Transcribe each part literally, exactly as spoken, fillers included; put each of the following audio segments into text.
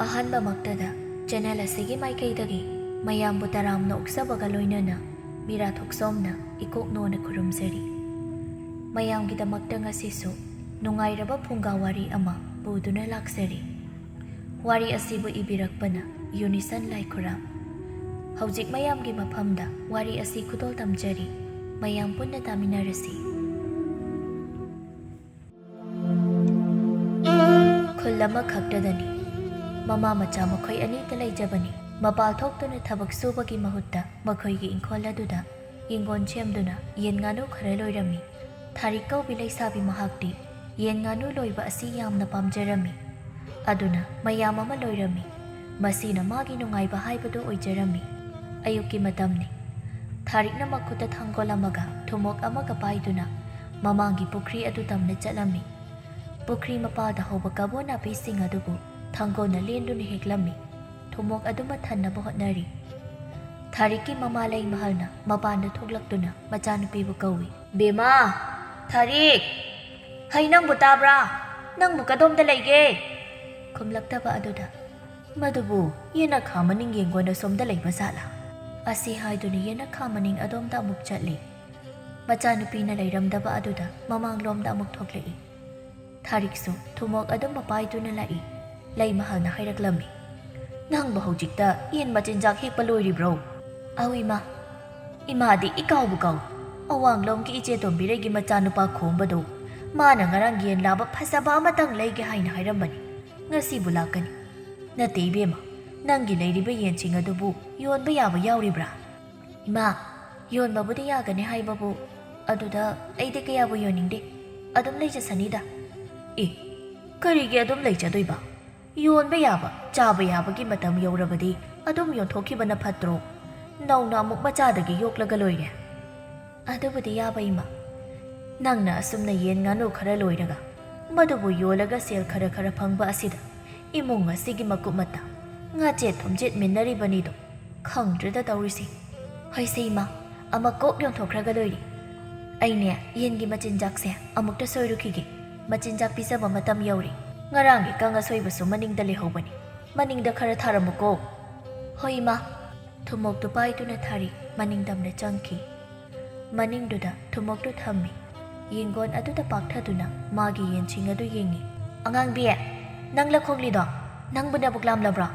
ꯑꯍꯥꯟꯕꯃꯛꯇꯗ channel ꯑꯁꯤꯒꯤ ꯃꯥꯏꯀꯩꯗꯒꯤ ꯃꯌꯥꯝꯕꯨ ꯇꯔꯥꯝꯅ ꯑꯣꯛꯆꯕꯒ ꯂꯣꯏꯅꯅ ꯃꯤꯔꯥ ꯊꯣꯛꯆꯣꯝꯅ ꯏꯀꯣꯛ ꯅꯣꯟꯅ ꯈꯨꯔꯨꯝꯖꯔꯤ꯫ ꯃꯌꯥꯝꯒꯤꯗꯃꯛꯇ ꯉꯁꯤꯁꯨ ꯅꯨꯡꯉꯥꯏꯔꯕ ꯐꯨꯡꯒꯥ ꯋꯥꯔꯤ ꯑꯃ ꯄꯨꯗꯨꯅ ꯂꯥꯛꯆꯔꯤ꯫ ꯋꯥꯔꯤ ꯑꯁꯤꯕꯨ ꯏꯕꯤꯔꯛꯄꯅ ꯌꯨꯅꯤꯁꯟ ꯂꯥꯏꯈꯨꯔꯥꯝ꯫ ꯍꯧꯖꯤꯛ ꯃꯌꯥꯝꯒꯤ ꯃꯐꯝꯗ ꯋꯥꯔꯤ ꯑꯁꯤ ꯈꯨꯗꯣꯜ ꯇꯝꯖꯔꯤ꯫ ꯃꯌꯥꯝ ꯄꯨꯟꯅ ꯇꯥꯃꯤꯟꯅꯔꯁꯤ꯫ ꯈꯨꯜ ꯑꯃꯈꯛꯇꯗꯅꯤ꯫ ꯃꯃꯥ ꯃꯆꯥ ꯃꯈꯣꯏ ꯑꯅꯤꯇ ꯂꯩꯖꯕꯅꯤ꯫ ꯃꯄꯥꯜ ꯊꯣꯛꯇꯨꯅ ꯊꯕꯛ ꯁꯨꯕꯒꯤ ꯃꯍꯨꯠꯇ ꯃꯈꯣꯏꯒꯤ ꯏꯪꯈꯣꯜ ꯑꯗꯨꯗ ꯌꯦꯡꯒꯣꯟ ꯁꯦꯝꯗꯨꯅ ꯌꯦꯟ ꯉꯥꯅꯨ ꯈꯔ ꯂꯣꯏꯔꯝꯃꯤ꯫ ꯊꯥꯔꯤꯛ ꯀꯧꯕꯤ ꯂꯩꯁꯥꯕꯤ ꯃꯍꯥꯛꯇꯤ ꯌꯦꯟ ꯉꯥꯅꯨ ꯂꯣꯏꯕ ꯑꯁꯤ ꯌꯥꯝꯅ ꯄꯥꯝꯖꯔꯝꯃꯤ꯫ ꯑꯗꯨꯅ ꯃꯌꯥꯝ ꯑꯃ ꯂꯣꯏꯔꯝꯃꯤ꯫ ꯃꯁꯤꯅ ꯃꯥꯒꯤ ꯅꯨꯡꯉꯥꯏꯕ ꯍꯥꯏꯕꯗꯨ ꯑꯣꯏꯖꯔꯝꯃꯤ꯫ ꯑꯌꯨꯛꯀꯤ ꯃꯇꯝꯅꯤ꯫ ꯊꯥꯔꯤꯛꯅ ꯃꯈꯨꯠꯇ ꯊꯥꯡꯒꯣꯜ ꯑꯃꯒ ꯊꯨꯝꯃꯣꯛ ꯑꯃꯒ ꯄꯥꯏꯗꯨꯅ ꯃꯃꯥꯡꯒꯤ ꯄꯨꯈ꯭ꯔꯤ ꯑꯗꯨ ꯇꯝꯅ ꯆꯠꯂꯝꯃꯤ꯫ ꯄꯨꯈ꯭ꯔꯤ ꯃꯄꯥꯜꯗ ꯍꯧꯕ ꯀꯕꯣ ꯅꯥꯄꯤꯁꯤꯡ ꯑꯗꯨꯕꯨ ꯊꯥꯡꯒꯣꯜꯅ ꯂꯦꯟꯗꯨꯅ ꯍꯦꯛꯂꯝꯃꯤ꯫ ꯊꯨꯝꯃꯣꯛ ꯑꯗꯨꯃ ꯊꯟꯅꯕ ꯍꯣꯠꯅꯔꯤ꯫ ꯊꯥꯔꯤꯛꯀꯤ ꯃꯃꯥ ꯂꯩꯃꯍꯜꯅ ꯃꯄꯥꯟꯗ ꯊꯣꯛꯂꯛꯇꯨꯅ ꯃꯆꯥꯅꯨꯄꯤꯕꯨ ꯀꯧꯏ꯫ "ꯕꯦꯃꯥ! ꯊꯥꯔꯤꯛ! ꯍꯩ, ꯅꯪꯕꯨ ꯇꯥꯕ꯭ꯔꯥ? ꯅꯪꯕꯨ ꯀꯗꯣꯝꯗ ꯂꯩꯒꯦ?" ꯈꯨꯝꯂꯛꯇꯕ ꯑꯗꯨꯗ, "ꯃꯗꯨꯕꯨ ꯌꯦꯅꯈꯥ ꯃꯅꯤꯡ ꯌꯦꯡꯒꯣꯟ ꯑꯁꯣꯝꯗ ꯂꯩꯕ ꯖꯥꯠꯂꯥ?" ꯑꯁꯤ ꯍꯥꯏꯗꯨꯅ ꯌꯦꯅꯈꯥ ꯃꯅꯤꯡ ꯑꯗꯣꯝꯗ ꯑꯃꯨꯛ ꯆꯠꯂꯤ꯫ ꯃꯆꯥꯅꯨꯄꯤꯅ ꯂꯩꯔꯝꯗꯕ ꯑꯗꯨꯗ ꯃꯃꯥꯡꯂꯣꯝꯗ ꯑꯃꯨꯛ ꯊꯣꯛꯂꯛꯏ꯫ ꯊꯥꯔꯤꯛꯁꯨ ꯊꯨꯝꯃꯣꯛ ꯑꯗꯨꯝ ꯃꯄꯥꯏꯗꯨꯅ ꯂꯥꯛꯏ꯫ ꯂꯩꯃꯍꯜꯅ ꯍꯥꯏꯔꯛꯂꯝꯃꯤ, "ꯅꯪꯕꯨ ꯍꯧꯖꯤꯛꯇ ꯌꯦꯟ ꯃꯆꯤꯟꯖꯥꯛ ꯍꯦꯛꯄ ꯂꯣꯏꯔꯤꯕ꯭ꯔꯣ?" "ꯑꯧ ꯏꯃꯥ꯫ ꯏꯃꯥꯗꯤ ꯏꯀꯥꯎꯕꯨ ꯀꯥꯎꯏ꯫ ꯑꯋꯥꯡꯂꯣꯝꯒꯤ ꯏꯆꯦ ꯇꯣꯝꯕꯤꯔꯩꯒꯤ ꯃꯆꯥꯅꯨꯄꯥ ꯈꯣꯝꯕꯗꯣ ꯃꯥꯅ ꯉꯔꯥꯡ ꯌꯦꯟ ꯂꯥꯕ ꯐꯖꯕ ꯑꯃꯇꯪ ꯂꯩꯒꯦ ꯍꯥꯏꯅ ꯍꯥꯏꯔꯝꯕꯅꯤ꯫ ꯉꯁꯤꯕꯨ ꯂꯥꯛꯀꯅꯤ꯫ ꯅꯠꯇꯦ ꯏꯕꯦꯝꯃ, ꯅꯪꯒꯤ ꯂꯩꯔꯤꯕ ꯌꯦꯟꯁꯤꯡ ꯑꯗꯨꯕꯨ ꯌꯣꯟꯕ ꯌꯥꯕ ꯌꯥꯎꯔꯤꯕ꯭ꯔꯥ?" "ꯏꯃꯥ, ꯌꯣꯟꯕꯕꯨꯗꯤ ꯌꯥꯒꯅꯤ ꯍꯥꯏꯕꯕꯨ, ꯑꯗꯨꯗ ꯑꯩꯗꯤ ꯀꯌꯥꯕꯨ ꯌꯣꯟꯅꯤꯡꯗꯦ꯫ ꯑꯗꯨꯝ ꯂꯩꯖꯁꯅꯤꯗ꯫" "ꯑꯦ, ꯀꯔꯤꯒꯤ ꯑꯗꯨꯝ ꯂꯩꯖꯗꯣꯏꯕ? ꯌꯣꯟꯕ ꯌꯥꯕ, ꯆꯥꯕ ꯌꯥꯕꯒꯤ ꯃꯇꯝ ꯌꯧꯔꯕꯗꯤ ꯑꯗꯨꯝ ꯌꯣꯟꯊꯣꯛꯈꯤꯕꯅ ꯐꯠꯇ꯭ꯔꯣ? ꯅꯧꯅ ꯑꯃꯨꯛ ꯃꯆꯥꯗꯒꯤ ꯌꯣꯛꯂꯒ ꯂꯣꯏꯔꯦ꯫" "ꯑꯗꯨꯕꯨꯗꯤ ꯌꯥꯕ ꯏꯃꯥ꯫ ꯅꯪꯅ ꯑꯁꯨꯝꯅ ꯌꯦꯟ ꯉꯥꯅꯨ ꯈꯔ ꯂꯣꯏꯔꯒ ꯃꯗꯨꯕꯨ ꯌꯣꯜꯂꯒ ꯁꯦꯜ ꯈꯔ ꯈꯔ ꯐꯪꯕ ꯑꯁꯤꯗ ꯏꯃꯨꯡ ꯑꯁꯤꯒꯤ ꯃꯀꯨꯞ ꯃꯇꯥ ꯉꯥꯆꯦꯠ ꯊꯨꯝꯆꯦꯠ ꯃꯤꯟꯅꯔꯤꯕꯅꯤꯗꯣ꯫ ꯈꯪꯗ꯭ꯔꯦꯗ ꯇꯧꯔꯤꯁꯤ꯫ ꯍꯣꯏꯁꯦ ꯏꯃꯥ, ꯑꯃ ꯀꯣꯛ ꯌꯣꯟꯊꯣꯛꯈ꯭ꯔꯒ ꯂꯣꯏꯔꯦ꯫ ꯑꯩꯅꯦ ꯌꯦꯟꯒꯤ ꯃꯆꯤꯟꯖꯥꯛꯁꯦ ꯑꯃꯨꯛꯇ ꯁꯣꯏꯔꯨꯈꯤꯒꯦ꯫ ꯃꯆꯤꯟꯖꯥꯛ ꯄꯤꯖꯕ ꯃꯇꯝ ꯌꯧꯔꯦ꯫ ꯉꯔꯥꯡꯒꯤ ꯀꯪ ꯑꯁꯣꯏꯕꯁꯨ ꯃꯅꯤꯡꯗ ꯂꯩꯍꯧꯕꯅꯤ꯫ "ꯃꯅꯤꯡꯗ ꯈꯔ ꯊꯥꯔꯝꯃꯨꯀꯣ꯫" "ꯍꯣꯏ, ꯏꯃꯥ꯫" ꯊꯨꯝꯃꯣꯛꯇꯨ ꯄꯥꯏꯗꯨꯅ ꯊꯥꯔꯤ ꯃꯅꯤꯡ ꯇꯝꯅ ꯆꯪꯈꯤ꯫ ꯃꯅꯤꯡꯗꯨꯗ ꯊꯨꯝꯃꯣꯛꯇꯨ ꯊꯝꯃꯤ꯫ ꯌꯦꯡꯒꯣꯟ ꯑꯗꯨꯗ ꯄꯥꯛꯊꯗꯨꯅ ꯃꯥꯒꯤ ꯌꯦꯟꯁꯤꯡ ꯑꯗꯨ ꯌꯦꯡꯉꯤ꯫ "ꯑꯉꯥꯡꯕꯤ, ꯅꯪ ꯂꯈꯣꯡꯂꯤꯗꯣ? ꯅꯪꯕꯨ ꯅꯕꯨꯛ ꯂꯥꯝꯂꯕ꯭ꯔꯣ?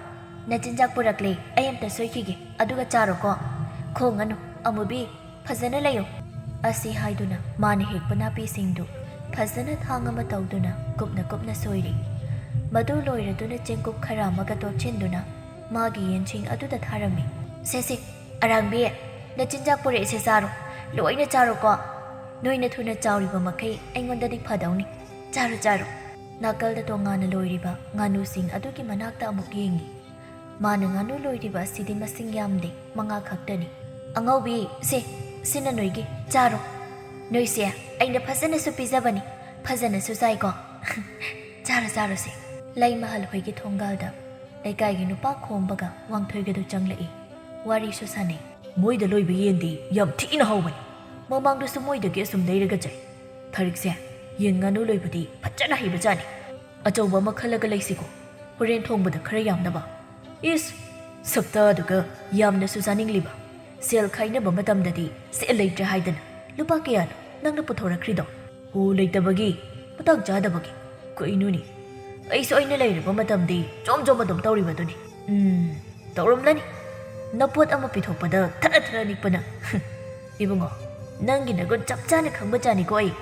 ꯅꯆꯤꯟꯖꯥꯛ ꯄꯨꯔꯛꯂꯦ, ꯑꯩ ꯑꯝꯇ ꯁꯣꯏꯈꯤꯒꯦ, ꯑꯗꯨꯒ ꯆꯥꯔꯣꯀꯣ꯫ ꯈꯣꯡꯉꯅꯨ, ꯑꯃꯨꯕꯤ, ꯐꯖꯅ ꯂꯩꯌꯨ꯫" ꯑꯁꯤ ꯍꯥꯏꯗꯨꯅ ꯃꯥꯅ ꯍꯦꯛꯄ ꯅꯥꯄꯤꯁꯤꯡꯗꯨ ꯐꯖꯅ ꯊꯥꯡ ꯑꯃ ꯇꯧꯗꯨꯅ ꯀꯨꯞꯅ ꯀꯨꯞꯅ ꯁꯣꯏꯔꯤ꯫ ꯃꯗꯨ ꯂꯣꯏꯔꯗꯨꯅ ꯆꯦꯡꯀꯨꯞ ꯈꯔ ꯑꯃꯒ ꯇꯣꯠꯁꯤꯟꯗꯨꯅ ꯃꯥꯒꯤ ꯌꯦꯟꯁꯤꯡ ꯑꯗꯨꯗ ꯊꯥꯔꯝꯃꯤ꯫ "ꯁꯦ, ꯁꯦ, ꯑꯔꯥꯡꯕꯤ, ꯅꯆꯤꯟꯖꯥꯛ ꯄꯨꯔꯛꯏꯁꯦ ꯆꯥꯔꯣ꯫ ꯂꯣꯏꯅ ꯆꯥꯔꯣꯀꯣ꯫ ꯅꯣꯏꯅ ꯊꯨꯅ ꯆꯥꯎꯔꯤꯕ ꯃꯈꯩ ꯑꯩꯉꯣꯟꯗꯗꯤ ꯐꯗꯧꯅꯤ꯫ ꯆꯥꯔꯣ, ꯆꯥꯔꯣ꯫" ꯅꯥꯀꯜꯗ ꯇꯣꯉꯥꯟꯅ ꯂꯣꯏꯔꯤꯕ ꯉꯥꯅꯨꯁꯤꯡ ꯑꯗꯨꯒꯤ ꯃꯅꯥꯛꯇ ꯑꯃꯨꯛ ꯌꯦꯡꯉꯤ꯫ ꯃꯥꯅ ꯉꯥꯅꯨ ꯂꯣꯏꯔꯤꯕ ꯑꯁꯤꯗꯤ ꯃꯁꯤꯡ ꯌꯥꯝꯗꯦ, ꯃꯉꯥ ꯈꯛꯇꯅꯤ꯫ "ꯑꯉꯧꯕꯤ, ꯁꯦ, ꯁꯤꯅ ꯅꯣꯏꯒꯤ, ꯆꯥꯔꯣ꯫ ꯅꯣꯏꯁꯦ ꯑꯩꯅ ꯐꯖꯅꯁꯨ ꯄꯤꯖꯕꯅꯤ, ꯐꯖꯅꯁꯨ ꯆꯥꯏꯀꯣ꯫" "ꯆꯥꯔꯣ, ꯆꯥꯔꯣꯁꯦ꯫" ꯂꯩꯃꯍꯜ ꯍꯣꯏꯒꯤ ꯊꯣꯡꯒꯥꯜꯗ ꯂꯩꯀꯥꯏꯒꯤ ꯅꯨꯄꯥ ꯈꯣꯝꯕꯒ ꯋꯥꯡꯊꯣꯏꯒꯗꯨ ꯆꯪꯂꯛꯏ꯫ ꯋꯥꯔꯤꯁꯨ ꯁꯥꯟꯅꯩ꯫ "ꯃꯣꯏꯗ ꯂꯣꯏꯕ ꯌꯦꯟꯗꯤ ꯌꯥꯝ ꯊꯤꯅ ꯍꯥꯎꯕꯅꯤ꯫ ꯃꯃꯥꯡꯗꯁꯨ ꯃꯣꯏꯗꯒꯤ ꯑꯁꯨꯝ ꯂꯩꯔꯒ ꯆꯥꯏ꯫ ꯊꯔꯤꯛꯁꯦ, ꯌꯦꯟ ꯉꯥꯅꯨ ꯂꯣꯏꯕꯗꯤ ꯐꯖꯅ ꯍꯩꯕꯖꯥꯠꯅꯤ꯫ ꯑꯆꯧꯕ ꯑꯃ ꯈꯜꯂꯒ ꯂꯩꯁꯤꯀꯣ, ꯍꯣꯔꯦꯟ ꯊꯣꯡꯕꯗ ꯈꯔ ꯌꯥꯝꯅꯕ꯫" "ꯏꯁ, ꯁꯛꯇꯥꯗꯨꯒ ꯌꯥꯝꯅꯁꯨ ꯆꯥꯅꯤꯡꯂꯤꯕ꯫ ꯁꯦꯜ ꯈꯥꯏꯅꯕ ꯃꯇꯝꯗꯗꯤ ꯁꯦꯜ ꯂꯩꯇ꯭ꯔꯦ ꯍꯥꯏꯗꯅ ꯂꯨꯄꯥ ꯀꯌꯥꯅꯣ ꯅꯪꯅ ꯄꯨꯊꯣꯔꯛꯈ꯭ꯔꯤꯗꯣ?" "ꯍꯣ, ꯂꯩꯇꯕꯒꯤ, ꯃꯇꯥꯡ ꯆꯥꯗꯕꯒꯤ꯫ ꯀꯩꯅꯣꯅꯦ? ꯑꯩꯁꯨ ꯑꯩꯅ ꯂꯩꯔꯕ ꯃꯇꯝꯗꯤ ꯖꯣꯝ ꯖꯣꯝ ꯑꯗꯨꯝ ꯇꯧꯔꯤꯕꯗꯨꯅꯤ꯫" "ꯎꯝ, ꯇꯧꯔꯝꯂꯅꯤ꯫ ꯅꯄꯣꯠ ꯑꯃ ꯄꯤꯊꯣꯛꯄꯗ ꯊꯔ ꯊꯔ ꯅꯤꯛꯄꯅ꯫" "ꯏꯕꯨꯡꯉꯣ, ꯅꯪꯒꯤ ꯅꯒꯨꯟ ꯆꯞ ꯆꯥꯅ ꯈꯪꯕꯖꯥꯠꯅꯤꯀꯣ ꯑꯩ꯫"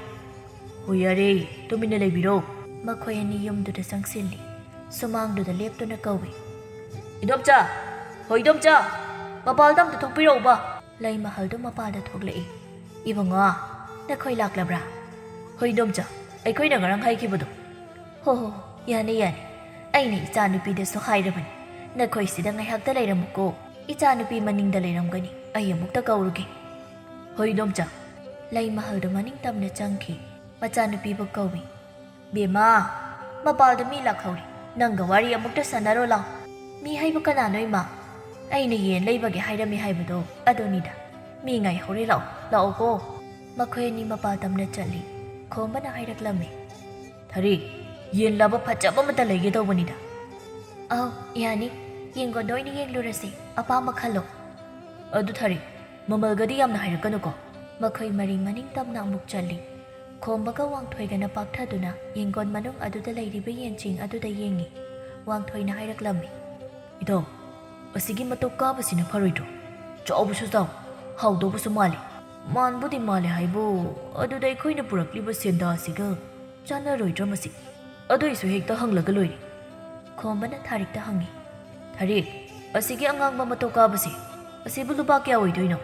"ꯍꯣ, ꯌꯥꯔꯦ, ꯇꯨꯃꯤꯟꯅ ꯂꯩꯕꯤꯔꯣ꯫" ꯃꯈꯣꯏ ꯑꯅꯤ ꯌꯨꯝꯗꯨꯗ ꯆꯪꯁꯤꯜꯂꯤ꯫ ꯁꯨꯃꯥꯡꯗꯨꯗ ꯂꯦꯞꯇꯨꯅ ꯀꯧꯏ꯫ "ꯏꯗꯣꯝꯆꯥ! ꯍꯣ, ꯏꯗꯣꯝꯆꯥ! ꯃꯄꯥꯜꯗ ꯑꯝꯇ ꯊꯣꯛꯄꯤꯔꯛꯎꯕ꯫" ꯂꯩꯃꯍꯜꯗꯨ ꯃꯄꯥꯜꯗ ꯊꯣꯛꯂꯛꯏ꯫ "ꯏꯕꯨꯡꯉꯣ, ꯅꯈꯣꯏ ꯂꯥꯛꯂꯕ꯭ꯔꯥ?" "ꯍꯣꯏ, ꯏꯗꯣꯝꯆꯥ, ꯑꯩꯈꯣꯏꯅ ꯉꯔꯥꯡ ꯍꯥꯏꯈꯤꯕꯗꯣ꯫" "ꯍꯣ, ꯍꯣ, ꯍꯣ, ꯌꯥꯅꯤ, ꯌꯥꯅꯤ꯫ ꯑꯩꯅ ꯏꯆꯥꯅꯨꯄꯤꯗꯁꯨ ꯍꯥꯏꯔꯕꯅꯤ꯫ ꯅꯈꯣꯏ ꯁꯤꯗ ꯉꯥꯏꯍꯥꯛꯇ ꯂꯩꯔꯝꯃꯨꯀꯣ꯫ ꯏꯆꯥꯅꯨꯄꯤ ꯃꯅꯤꯡꯗ ꯂꯩꯔꯝꯒꯅꯤ꯫ ꯑꯩ ꯑꯃꯨꯛꯇ ꯀꯧꯔꯨꯒꯦ꯫" "ꯍꯣꯏ, ꯏꯗꯣꯝꯆꯥ꯫" ꯂꯩꯃꯍꯜꯗꯨ ꯃꯅꯤꯡ ꯇꯝꯅ ꯆꯪꯈꯤ꯫ ꯃꯆꯥꯅꯨꯄꯤꯕꯨ ꯀꯧꯏ꯫ "ꯕꯦꯝꯃ, ꯃꯄꯥꯜꯗ ꯃꯤ ꯂꯥꯛꯍꯧꯔꯤ꯫ ꯅꯪꯒ ꯋꯥꯔꯤ ꯑꯃꯨꯛꯇ ꯁꯥꯟꯅꯔꯣ ꯂꯥꯎ꯫" "ꯃꯤ ꯍꯥꯏꯕꯨ ꯀꯅꯥꯅꯣ, ꯏꯃꯥ?" "ꯑꯩꯅ ꯌꯦꯟ ꯂꯩꯕꯒꯤ ꯍꯥꯏꯔꯝꯃꯤ ꯍꯥꯏꯕꯗꯣ ꯑꯗꯨꯅꯤꯗ꯫ ꯃꯤ ꯉꯥꯏꯍꯧꯔꯦ, ꯂꯥꯛꯑꯣ, ꯂꯥꯛꯑꯣꯀꯣ꯫" ꯃꯈꯣꯏ ꯑꯅꯤ ꯃꯄꯥꯜ ꯇꯝꯅ ꯆꯠꯂꯤ꯫ ꯈꯣꯝꯕꯅ ꯍꯥꯏꯔꯛꯂꯝꯃꯤ꯫ "ꯊꯔꯤ, ꯌꯦꯟ ꯂꯥꯕ ꯐꯖꯕ ꯑꯃꯇ ꯂꯩꯒꯦ ꯇꯧꯕꯅꯤꯗ꯫" ꯑꯧ, ꯌꯥꯅꯤ꯫ ꯌꯦꯡꯒꯣꯟꯗ ꯑꯣꯏꯅ ꯌꯦꯡꯂꯨꯔꯁꯤ꯫ ꯑꯄꯥꯝꯕ ꯈꯜꯂꯣ꯫ ꯑꯗꯨ ꯊꯥꯔꯤ, ꯃꯃꯜꯒꯗꯤ ꯌꯥꯝꯅ ꯍꯥꯏꯔꯛꯀꯅꯨꯀꯣ꯫ ꯃꯈꯣꯏ ꯃꯔꯤ ꯃꯅꯤꯡ ꯇꯝꯅ ꯑꯃꯨꯛ ꯆꯠꯂꯤ꯫ ꯈꯣꯝꯕꯒ ꯋꯥꯡꯊꯣꯏꯒꯅ ꯄꯥꯛꯊꯗꯨꯅ ꯌꯦꯡꯒꯣꯟ ꯃꯅꯨꯡ ꯑꯗꯨꯗ ꯂꯩꯔꯤꯕ ꯌꯦꯟꯁꯤꯡ ꯑꯗꯨꯗ ꯌꯦꯡꯉꯤ꯫ ꯋꯥꯡꯊꯣꯏꯅ ꯍꯥꯏꯔꯛꯂꯝꯃꯤ꯫ "ꯏꯇꯥꯎ, ꯑꯁꯤꯒꯤ ꯃꯇꯧ ꯀꯥꯕꯁꯤꯅ ꯐꯔꯣꯏꯗ꯭ꯔꯣ? ꯆꯥꯎꯕꯁꯨ ꯆꯥꯎ, ꯍꯥꯎꯗꯧꯕꯁꯨ ꯃꯥꯜꯂꯤ꯫" "ꯃꯥꯟꯕꯨꯗꯤ ꯃꯥꯜꯂꯦ ꯍꯥꯏꯕꯨ, ꯑꯗꯨꯗ ꯑꯩꯈꯣꯏꯅ ꯄꯨꯔꯛꯂꯤꯕ ꯁꯦꯟꯗꯥ ꯑꯁꯤꯒ ꯆꯥꯟꯅꯔꯣꯏꯗ꯭ꯔꯥ ꯃꯁꯤ? ꯑꯗꯨꯏꯁꯨ ꯍꯦꯛꯇ ꯍꯪꯂꯒ ꯂꯣꯏꯔꯦ꯫" ꯈꯣꯝꯕꯅ ꯊꯥꯔꯤꯛꯇ ꯍꯪꯉꯤ꯫ "ꯊꯥꯔꯤꯛ, ꯑꯁꯤꯒꯤ ꯑꯉꯥꯡꯕ ꯃꯇꯧ ꯀꯥꯕꯁꯦ, ꯑꯁꯤꯕꯨ ꯂꯨꯄꯥ ꯀꯌꯥ ꯑꯣꯏꯗꯣꯏꯅꯣ?"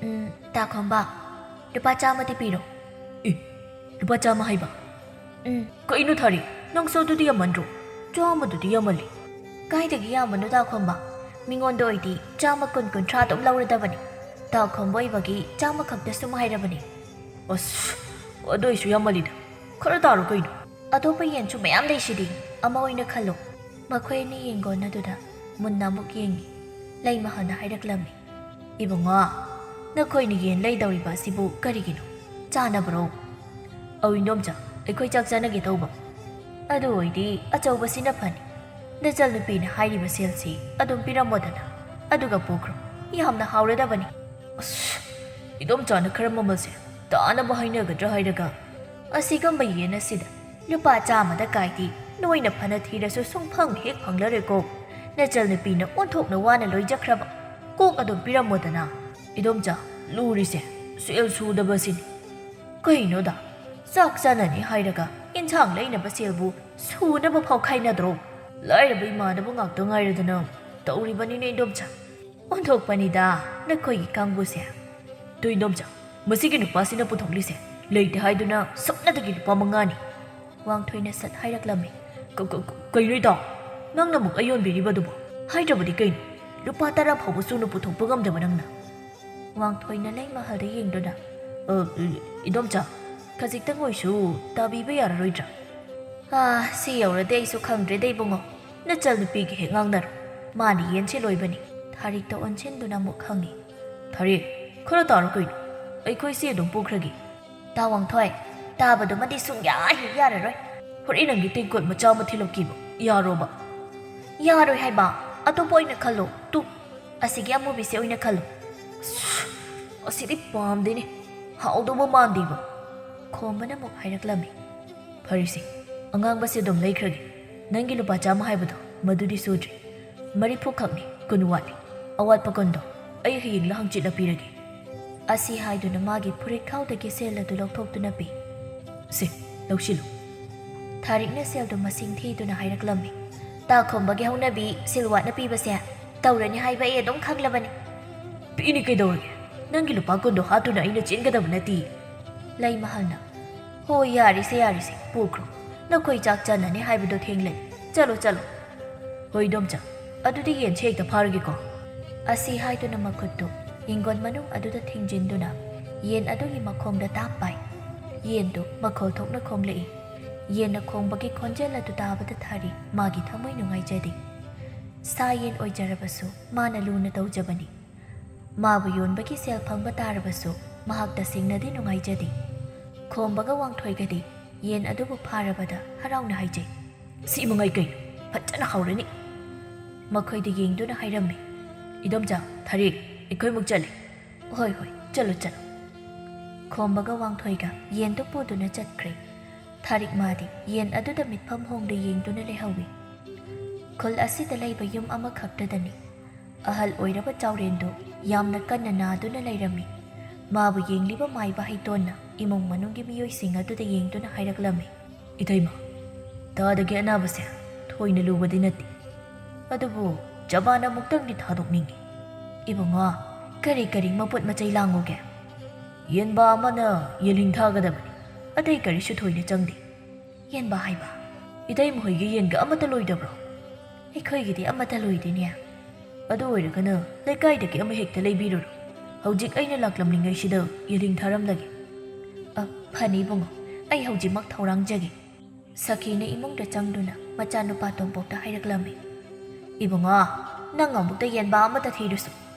"ꯎꯝ, ꯇꯥ ꯈꯣꯝꯕ, ꯂꯨꯄꯥ ꯆꯥꯝꯃꯗꯤ ꯄꯤꯔꯣ꯫" "ꯑꯦ, ꯂꯨꯄꯥ ꯆꯥꯝꯃ ꯍꯥꯏꯕ?" "ꯎꯝ꯫" "ꯀꯩꯅꯣ ꯊꯥꯔꯤꯛ, ꯅꯪꯁꯨ ꯑꯗꯨꯗꯤ ꯌꯥꯝꯃꯟꯗ꯭ꯔꯣ? ꯆꯥꯝꯃꯗꯨꯗꯤ ꯌꯥꯝꯃꯜꯂꯤ꯫" "ꯀꯥꯏꯗꯒꯤ ꯌꯥꯝꯕꯅꯣ ꯇꯥ ꯈꯣꯝꯕ? ꯃꯤꯉꯣꯟꯗ ꯑꯣꯏꯗꯤ ꯆꯥꯝꯃ ꯀꯨꯟ ꯀꯨꯟꯊ꯭ꯔꯥ ꯑꯗꯨꯝ ꯂꯧꯔꯗꯕꯅꯤ꯫ ꯇꯥ ꯈꯣꯝꯕ ꯑꯣꯏꯕꯒꯤ ꯆꯥꯝꯃ ꯈꯛꯇ ꯁꯨꯝ ꯍꯥꯏꯔꯕꯅꯤ꯫" "ꯑꯁ, ꯑꯗꯨ ꯑꯣꯏꯁꯨ ꯌꯥꯝꯃꯜꯂꯤꯗ꯫ ꯈꯔ ꯇꯥꯔꯣ ꯀꯩꯅꯣ?" "ꯑꯇꯣꯞꯄ ꯌꯦꯟꯁꯨ ꯃꯌꯥꯝ ꯂꯩꯁꯤꯗꯤ, ꯑꯃ ꯑꯣꯏꯅ ꯈꯜꯂꯣ꯫" ꯃꯈꯣꯏ ꯑꯅꯤ ꯌꯦꯡꯒꯣꯟ ꯑꯗꯨꯗ ꯃꯨꯟꯅ ꯑꯃꯨꯛ ꯌꯦꯡꯉꯤ꯫ ꯂꯩꯃꯍꯜꯅ ꯍꯥꯏꯔꯛꯂꯝꯃꯤ꯫ "ꯏꯕꯨꯡꯉꯣ, ꯅꯈꯣꯏꯅ ꯌꯦꯟ ꯂꯩꯗꯧꯔꯤꯕ ꯑꯁꯤꯕꯨ ꯀꯔꯤꯒꯤꯅꯣ? ꯆꯥꯅꯕꯔꯣ?" "ꯑꯧ ꯏꯟꯗꯣꯝꯆꯥ, ꯑꯩꯈꯣꯏ ꯆꯥꯛ ꯆꯥꯅꯒꯦ ꯇꯧꯕ꯫" "ꯑꯗꯨ ꯑꯣꯏꯗꯤ ꯑꯆꯧꯕꯁꯤꯅ ꯐꯅꯤ꯫ ꯅꯆꯜꯅꯨꯄꯤꯅ ꯍꯥꯏꯔꯤꯕ ꯁꯦꯜꯁꯤ ꯑꯗꯨꯝ ꯄꯤꯔꯝꯃꯣꯗꯅ, ꯑꯗꯨꯒ ꯄꯨꯈ꯭ꯔꯣ꯫ ꯌꯥꯝꯅ ꯍꯥꯎꯔꯗꯕꯅꯤ꯫" "ꯑꯁ, ꯏꯗꯣꯝꯆꯥꯅ ꯈꯔ ꯃꯃꯜꯁꯦ ꯇꯥꯅꯕ ꯍꯥꯏꯅꯒꯗ꯭ꯔꯥ ꯍꯥꯏꯔꯒ, ꯑꯁꯤꯒꯨꯝꯕ ꯌꯦꯟ ꯑꯁꯤꯗ ꯂꯨꯄꯥ ꯆꯥꯝꯃꯗ ꯀꯥꯏꯗꯤ ꯅꯣꯏꯅ ꯐꯅ ꯊꯤꯔꯁꯨ ꯁꯨꯡꯐꯪ ꯍꯦꯛ ꯐꯪꯂꯔꯣꯏꯀꯣ꯫ ꯅꯆꯜꯅꯨꯄꯤꯅ ꯑꯣꯟꯊꯣꯛꯅ ꯋꯥꯅ ꯂꯣꯏꯖꯈ꯭ꯔꯕ꯫ ꯀꯣꯛ ꯑꯗꯨꯝ ꯄꯤꯔꯝꯃꯣꯗꯅ꯫" "ꯏꯗꯣꯝꯆꯥ, ꯂꯨꯔꯤꯁꯦ ꯁꯦꯜ ꯁꯨꯗꯕꯁꯤꯅꯤ꯫ ꯀꯩꯅꯣꯗ, ꯆꯥꯛ ꯆꯥꯅꯅꯤ ꯍꯥꯏꯔꯒ ꯏꯟꯁꯥꯡ ꯂꯩꯅꯕ ꯁꯦꯜꯕꯨ ꯁꯨꯅꯕ ꯐꯥꯎ ꯈꯥꯏꯅꯗ꯭ꯔꯣ? ꯂꯥꯏꯔꯕ ꯏꯃꯥꯟꯅꯕ ꯉꯥꯛꯇ ꯉꯥꯏꯔꯗꯅ ꯇꯧꯔꯤꯕꯅꯤꯅꯦ ꯏꯗꯣꯝꯆꯥ꯫" "ꯑꯣꯟꯊꯣꯛꯄꯅꯤꯗ ꯅꯈꯣꯏꯒꯤ ꯀꯥꯡꯕꯨꯁꯦ꯫" "ꯇꯨ ꯏꯗꯣꯝꯆꯥ, ꯃꯁꯤꯒꯤ ꯅꯨꯄꯥꯁꯤꯅ ꯄꯨꯊꯣꯛꯂꯤꯁꯦ ꯂꯩꯇꯦ ꯍꯥꯏꯗꯨꯅ ꯁꯨꯞꯅꯇꯒꯤ ꯂꯨꯄꯥ ꯃꯉꯥꯅꯤ꯫" ꯋꯥꯡꯊꯣꯏꯅ ꯁꯠ ꯍꯥꯏꯔꯛꯂꯝꯃꯤ꯫ "ꯀ-, ꯀ-, ꯀ-, ꯀꯩꯅꯣ ꯏꯇꯥꯎ? ꯅꯪꯅ ꯑꯃꯨꯛ ꯑꯌꯣꯟꯕꯤꯔꯤꯕ ꯑꯗꯨꯕꯨ? ꯍꯥꯏꯗ꯭ꯔꯕꯗꯤ ꯀꯩꯅꯣ? ꯂꯨꯄꯥ ꯇꯔꯥ ꯐꯥꯎꯕ ꯁꯨꯅ ꯄꯨꯊꯣꯛꯄ ꯉꯝꯗꯕ ꯅꯪꯅ?" ꯋꯥꯡꯊꯣꯏꯅ ꯂꯩꯃꯍꯜꯗ ꯌꯦꯡꯗꯨꯅ, "ꯑ, ꯏꯗꯣꯝꯆꯥ, ꯈꯖꯤꯛꯇꯪ ꯑꯣꯏꯁꯨ ꯇꯥꯕꯤꯕ ꯌꯥꯔꯔꯣꯏꯗ꯭ꯔꯥ?" "ꯑꯥ, ꯁꯤ ꯌꯧꯔꯗꯤ ꯑꯩꯁꯨ ꯈꯪꯗ꯭ꯔꯦꯗ ꯏꯕꯨꯡꯉꯣ꯫ ꯅꯆꯜꯅꯨꯄꯤꯒ ꯍꯦꯛ ꯉꯥꯡꯅꯔꯣ꯫ ꯃꯥꯅ ꯌꯦꯟꯁꯦ ꯂꯣꯏꯕꯅꯤ꯫" ꯊꯥꯔꯤꯛꯇ ꯑꯣꯟꯁꯤꯟꯗꯨꯅ ꯑꯃꯨꯛ ꯍꯪꯉꯤ꯫ "ꯊꯥꯔꯤꯛ, ꯈꯔ ꯇꯥꯔꯣ ꯀꯩꯅꯣ? ꯑꯩꯈꯣꯏ ꯁꯤ ꯑꯗꯨꯝ ꯄꯨꯈ꯭ꯔꯒꯦ꯫" "ꯇꯥ ꯋꯥꯡꯊꯣꯏ, ꯇꯥꯕꯗꯨꯃꯗꯤ ꯁꯨꯡꯌꯥ ꯍꯦꯛ ꯌꯥꯔꯔꯣꯏ꯫" "ꯍꯣꯔꯦꯟ ꯅꯪꯒꯤ ꯇꯦꯡꯀꯣꯠ ꯃꯆꯥ ꯑꯃ ꯊꯤꯜꯂꯛꯀꯦꯕ, ꯌꯥꯔꯣꯕ?" "ꯌꯥꯔꯣꯏ ꯍꯥꯏꯕ, ꯑꯇꯣꯞꯄ ꯑꯣꯏꯅ ꯈꯜꯂꯣ꯫ ꯇꯨ, ꯑꯁꯤꯒꯤ ꯑꯃꯨꯕꯤꯁꯦ ꯑꯣꯏꯅ ꯈꯜꯂꯣ꯫" "ꯑꯁ, ꯑꯁꯤꯗꯤ ꯄꯥꯝꯗꯦꯅꯦ, ꯍꯥꯎꯗꯧꯕ ꯃꯥꯟꯗꯦꯕ꯫" ꯈꯣꯝꯕꯅ ꯑꯃꯨꯛ ꯍꯥꯏꯔꯛꯂꯝꯃꯤ꯫ "ꯐꯔꯦꯁꯦ, ꯑꯉꯥꯡꯕꯁꯦ ꯑꯗꯨꯝ ꯂꯩꯈ꯭ꯔꯒꯦ꯫ ꯅꯪꯒꯤ ꯂꯨꯄꯥ ꯆꯥꯝꯃ ꯍꯥꯏꯕꯗꯣ ꯃꯗꯨꯗꯤ ꯁꯨꯗ꯭ꯔꯤ꯫ ꯃꯔꯤꯐꯨ ꯈꯛꯅꯤ, ꯀꯨꯟ ꯋꯥꯠꯂꯤ꯫ ꯑꯋꯥꯠꯄ ꯀꯨꯟꯗꯣ ꯑꯩ ꯍꯌꯦꯡꯂ ꯍꯪꯆꯤꯠꯂ ꯄꯤꯔꯒꯦ꯫" ꯑꯁꯤ ꯍꯥꯏꯗꯨꯅ ꯃꯥꯒꯤ ꯐꯨꯔꯤꯠꯈꯥꯎꯗꯒꯤ ꯁꯦꯜ ꯑꯗꯨ ꯂꯧꯊꯣꯛꯇꯨꯅ ꯄꯤ꯫ "ꯁꯦ, ꯂꯧꯁꯤꯜꯂꯨ꯫" ꯊꯥꯔꯤꯛꯅ ꯁꯦꯜꯗꯨ ꯃꯁꯤꯡ ꯊꯤꯗꯨꯅ ꯍꯥꯏꯔꯛꯂꯝꯃꯤ꯫ "ꯇꯥ ꯈꯣꯝꯕꯒꯤ ꯍꯧꯅꯕꯤ ꯁꯤꯜ ꯋꯥꯠꯅ ꯄꯤꯕꯁꯦ ꯇꯧꯔꯅꯤ ꯍꯥꯏꯕ ꯑꯩ ꯑꯗꯨꯝ ꯈꯪꯂꯕꯅꯤ꯫" "ꯄꯤꯅꯤ ꯀꯩꯗꯧꯔꯒꯦ? ꯅꯪꯒꯤ ꯂꯨꯄꯥ ꯀꯨꯟꯗꯣ ꯍꯥꯠꯇꯨꯅ ꯑꯩꯅ ꯆꯦꯟꯒꯗꯕ ꯅꯠꯇꯦ꯫" ꯂꯩꯃꯍꯜꯅ, "ꯍꯣꯏ, ꯌꯥꯔꯦꯁꯦ, ꯌꯥꯔꯦꯁꯦ, ꯄꯨꯈ꯭ꯔꯣ꯫ ꯅꯈꯣꯏ ꯆꯥꯛ ꯆꯥꯅꯅꯤ ꯍꯥꯏꯕꯗꯣ ꯊꯦꯡꯂꯅꯤ꯫ ꯆꯠꯂꯣ, ꯆꯠꯂꯣ꯫" "ꯍꯣꯏ, ꯏꯗꯣꯝꯆꯥ, ꯑꯗꯨꯗꯤ ꯌꯦꯟꯁꯦ ꯍꯦꯛꯇ ꯐꯥꯔꯒꯦꯀꯣ꯫" ꯑꯁꯤ ꯍꯥꯏꯗꯨꯅ ꯃꯈꯨꯠꯇꯨ ꯌꯦꯡꯒꯣꯟ ꯃꯅꯨꯡ ꯑꯗꯨꯗ ꯊꯤꯡꯖꯤꯟꯗꯨꯅ ꯌꯦꯟ ꯑꯗꯨꯒꯤ ꯃꯈꯣꯡꯗ ꯇꯥꯞ ꯄꯥꯏ꯫ ꯌꯦꯟꯗꯨ ꯃꯈꯣꯜ ꯊꯣꯛꯅ ꯈꯣꯡꯂꯛꯏ꯫ ꯌꯦꯟꯅ ꯈꯣꯡꯕꯒꯤ ꯈꯣꯟꯖꯦꯜ ꯑꯗꯨ ꯇꯥꯕꯗ ꯊꯥꯔꯤ ꯃꯥꯒꯤ ꯊꯃꯣꯏ ꯅꯨꯡꯉꯥꯏꯖꯗꯦ꯫ ꯁꯥ ꯌꯦꯟ ꯑꯣꯏꯖꯔꯕꯁꯨ ꯃꯥꯅ ꯂꯨꯅ ꯇꯧꯖꯕꯅꯤ꯫ ꯃꯥꯕꯨ ꯌꯣꯟꯕꯒꯤ ꯁꯦꯜ ꯐꯪꯕ ꯇꯥꯔꯕꯁꯨ ꯃꯍꯥꯛ ꯇꯁꯦꯡꯅꯗꯤ ꯅꯨꯡꯉꯥꯏꯖꯗꯦ꯫ ꯈꯣꯝꯕꯒ ꯋꯥꯡꯊꯣꯏꯒꯗꯤ ꯌꯦꯟ ꯑꯗꯨꯕꯨ ꯐꯥꯔꯕꯗ ꯍꯔꯥꯎꯅ ꯍꯥꯏꯖꯩ, "ꯁꯤ ꯃꯉꯥꯏ ꯀꯩꯅꯣ, ꯐꯖꯅ ꯍꯥꯎꯔꯅꯤ꯫" ꯃꯈꯣꯏꯗ ꯌꯦꯡꯗꯨꯅ ꯍꯥꯏꯔꯝꯃꯤ, "ꯏꯗꯣꯝꯆꯥ, ꯊꯥꯔꯤꯛ, ꯑꯩꯈꯣꯏ ꯑꯃꯨꯛ ꯆꯠꯂꯦ꯫" "ꯍꯣꯏ, ꯍꯣꯏ, ꯆꯠꯂꯣ, ꯆꯠꯂꯣ꯫" ꯈꯣꯝꯕꯒ ꯋꯥꯡꯊꯣꯏꯒ ꯌꯦꯟꯗꯨ ꯄꯨꯗꯨꯅ ꯆꯠꯈ꯭ꯔꯦ꯫ ꯊꯥꯔꯤꯛ ꯃꯥꯗꯤ ꯌꯦꯟ ꯑꯗꯨꯗ ꯃꯤꯠꯐꯝ ꯍꯣꯡꯗ ꯌꯦꯡꯗꯨꯅ ꯂꯩꯍꯧꯏ꯫ ꯈꯨꯜ ꯑꯁꯤꯗ ꯂꯩꯕ ꯌꯨꯝ ꯑꯃꯈꯛꯇꯗꯅꯤ꯫ ꯑꯍꯜ ꯑꯣꯏꯔꯕ ꯆꯥꯎꯔꯦꯟꯗꯨ ꯌꯥꯝꯅ ꯀꯟꯅ ꯅꯥꯗꯨꯅ ꯂꯩꯔꯝꯃꯤ꯫ ꯃꯥꯕꯨ ꯌꯦꯡꯂꯤꯕ ꯃꯥꯏꯕ ꯍꯩꯇꯣꯟꯅ ꯏꯃꯨꯡ ꯃꯅꯨꯡꯒꯤ ꯃꯤꯑꯣꯏꯁꯤꯡ ꯑꯗꯨꯗ ꯌꯦꯡꯗꯨꯅ ꯍꯥꯏꯔꯛꯂꯝꯃꯤ, "ꯏꯇꯩꯃ, ꯇꯥꯗꯒꯤ ꯑꯅꯥꯕꯁꯦ ꯊꯣꯏꯅ ꯂꯨꯕꯗꯤ ꯅꯠꯇꯦ꯫ ꯑꯗꯨꯕꯨ ꯆꯕꯥꯟ ꯑꯃꯨꯛꯇꯪꯗꯤ ꯊꯥꯗꯣꯛꯅꯤꯡꯏ꯫" "ꯏꯕꯨꯡꯉꯣ, ꯀꯔꯤ ꯀꯔꯤ ꯃꯄꯣꯠ ꯃꯆꯩ ꯂꯥꯡꯉꯨꯒꯦ?" "ꯌꯦꯟꯕꯥ ꯑꯃꯅ ꯌꯦꯜꯍꯤꯡ ꯊꯥꯒꯗꯕꯅꯤ, ꯑꯇꯩ ꯀꯔꯤꯁꯨ ꯊꯣꯏꯅ ꯆꯪꯗꯦ꯫" "ꯌꯦꯟꯕꯥ ꯍꯥꯏꯕ?" "ꯏꯇꯩꯃ ꯍꯣꯏꯒꯤ ꯌꯦꯟꯒ ꯑꯃꯠꯇ ꯂꯣꯏꯗꯕ꯭ꯔꯣ?" "ꯑꯩꯈꯣꯏꯒꯤꯗꯤ ꯑꯃꯠꯇ ꯂꯣꯏꯗꯦꯅꯦ꯫" "ꯑꯗꯨ ꯑꯣꯏꯔꯒꯅ ꯂꯩꯀꯥꯏꯗꯒꯤ ꯑꯃ ꯍꯦꯛꯇ ꯂꯩꯕꯤꯔꯨꯔꯣ꯫ ꯍꯧꯖꯤꯛ ꯑꯩꯅ ꯂꯥꯛꯂꯝꯂꯤꯉꯩꯁꯤꯗ ꯌꯦꯜꯍꯤꯡ ꯊꯥꯔꯝꯂꯒꯦ꯫" "ꯑ, ꯐꯅꯤ ꯏꯕꯨꯡꯉꯣ, ꯑꯩ ꯍꯧꯖꯤꯛꯃꯛ ꯊꯧꯔꯥꯡꯖꯒꯦ꯫" ꯁꯈꯤꯅ ꯏꯃꯨꯡꯗ ꯆꯪꯗꯨꯅ ꯃꯆꯥꯅꯨꯄꯥ ꯇꯣꯝꯄꯣꯛꯇ ꯍꯥꯏꯔꯛꯂꯝꯃꯤ, "ꯏꯕꯨꯡꯉꯣ, ꯅꯪ ꯑꯃꯨꯛꯇ ꯌꯦꯟꯕꯥ ꯑꯃꯠꯇ ꯊꯤꯔꯨꯁꯨ꯫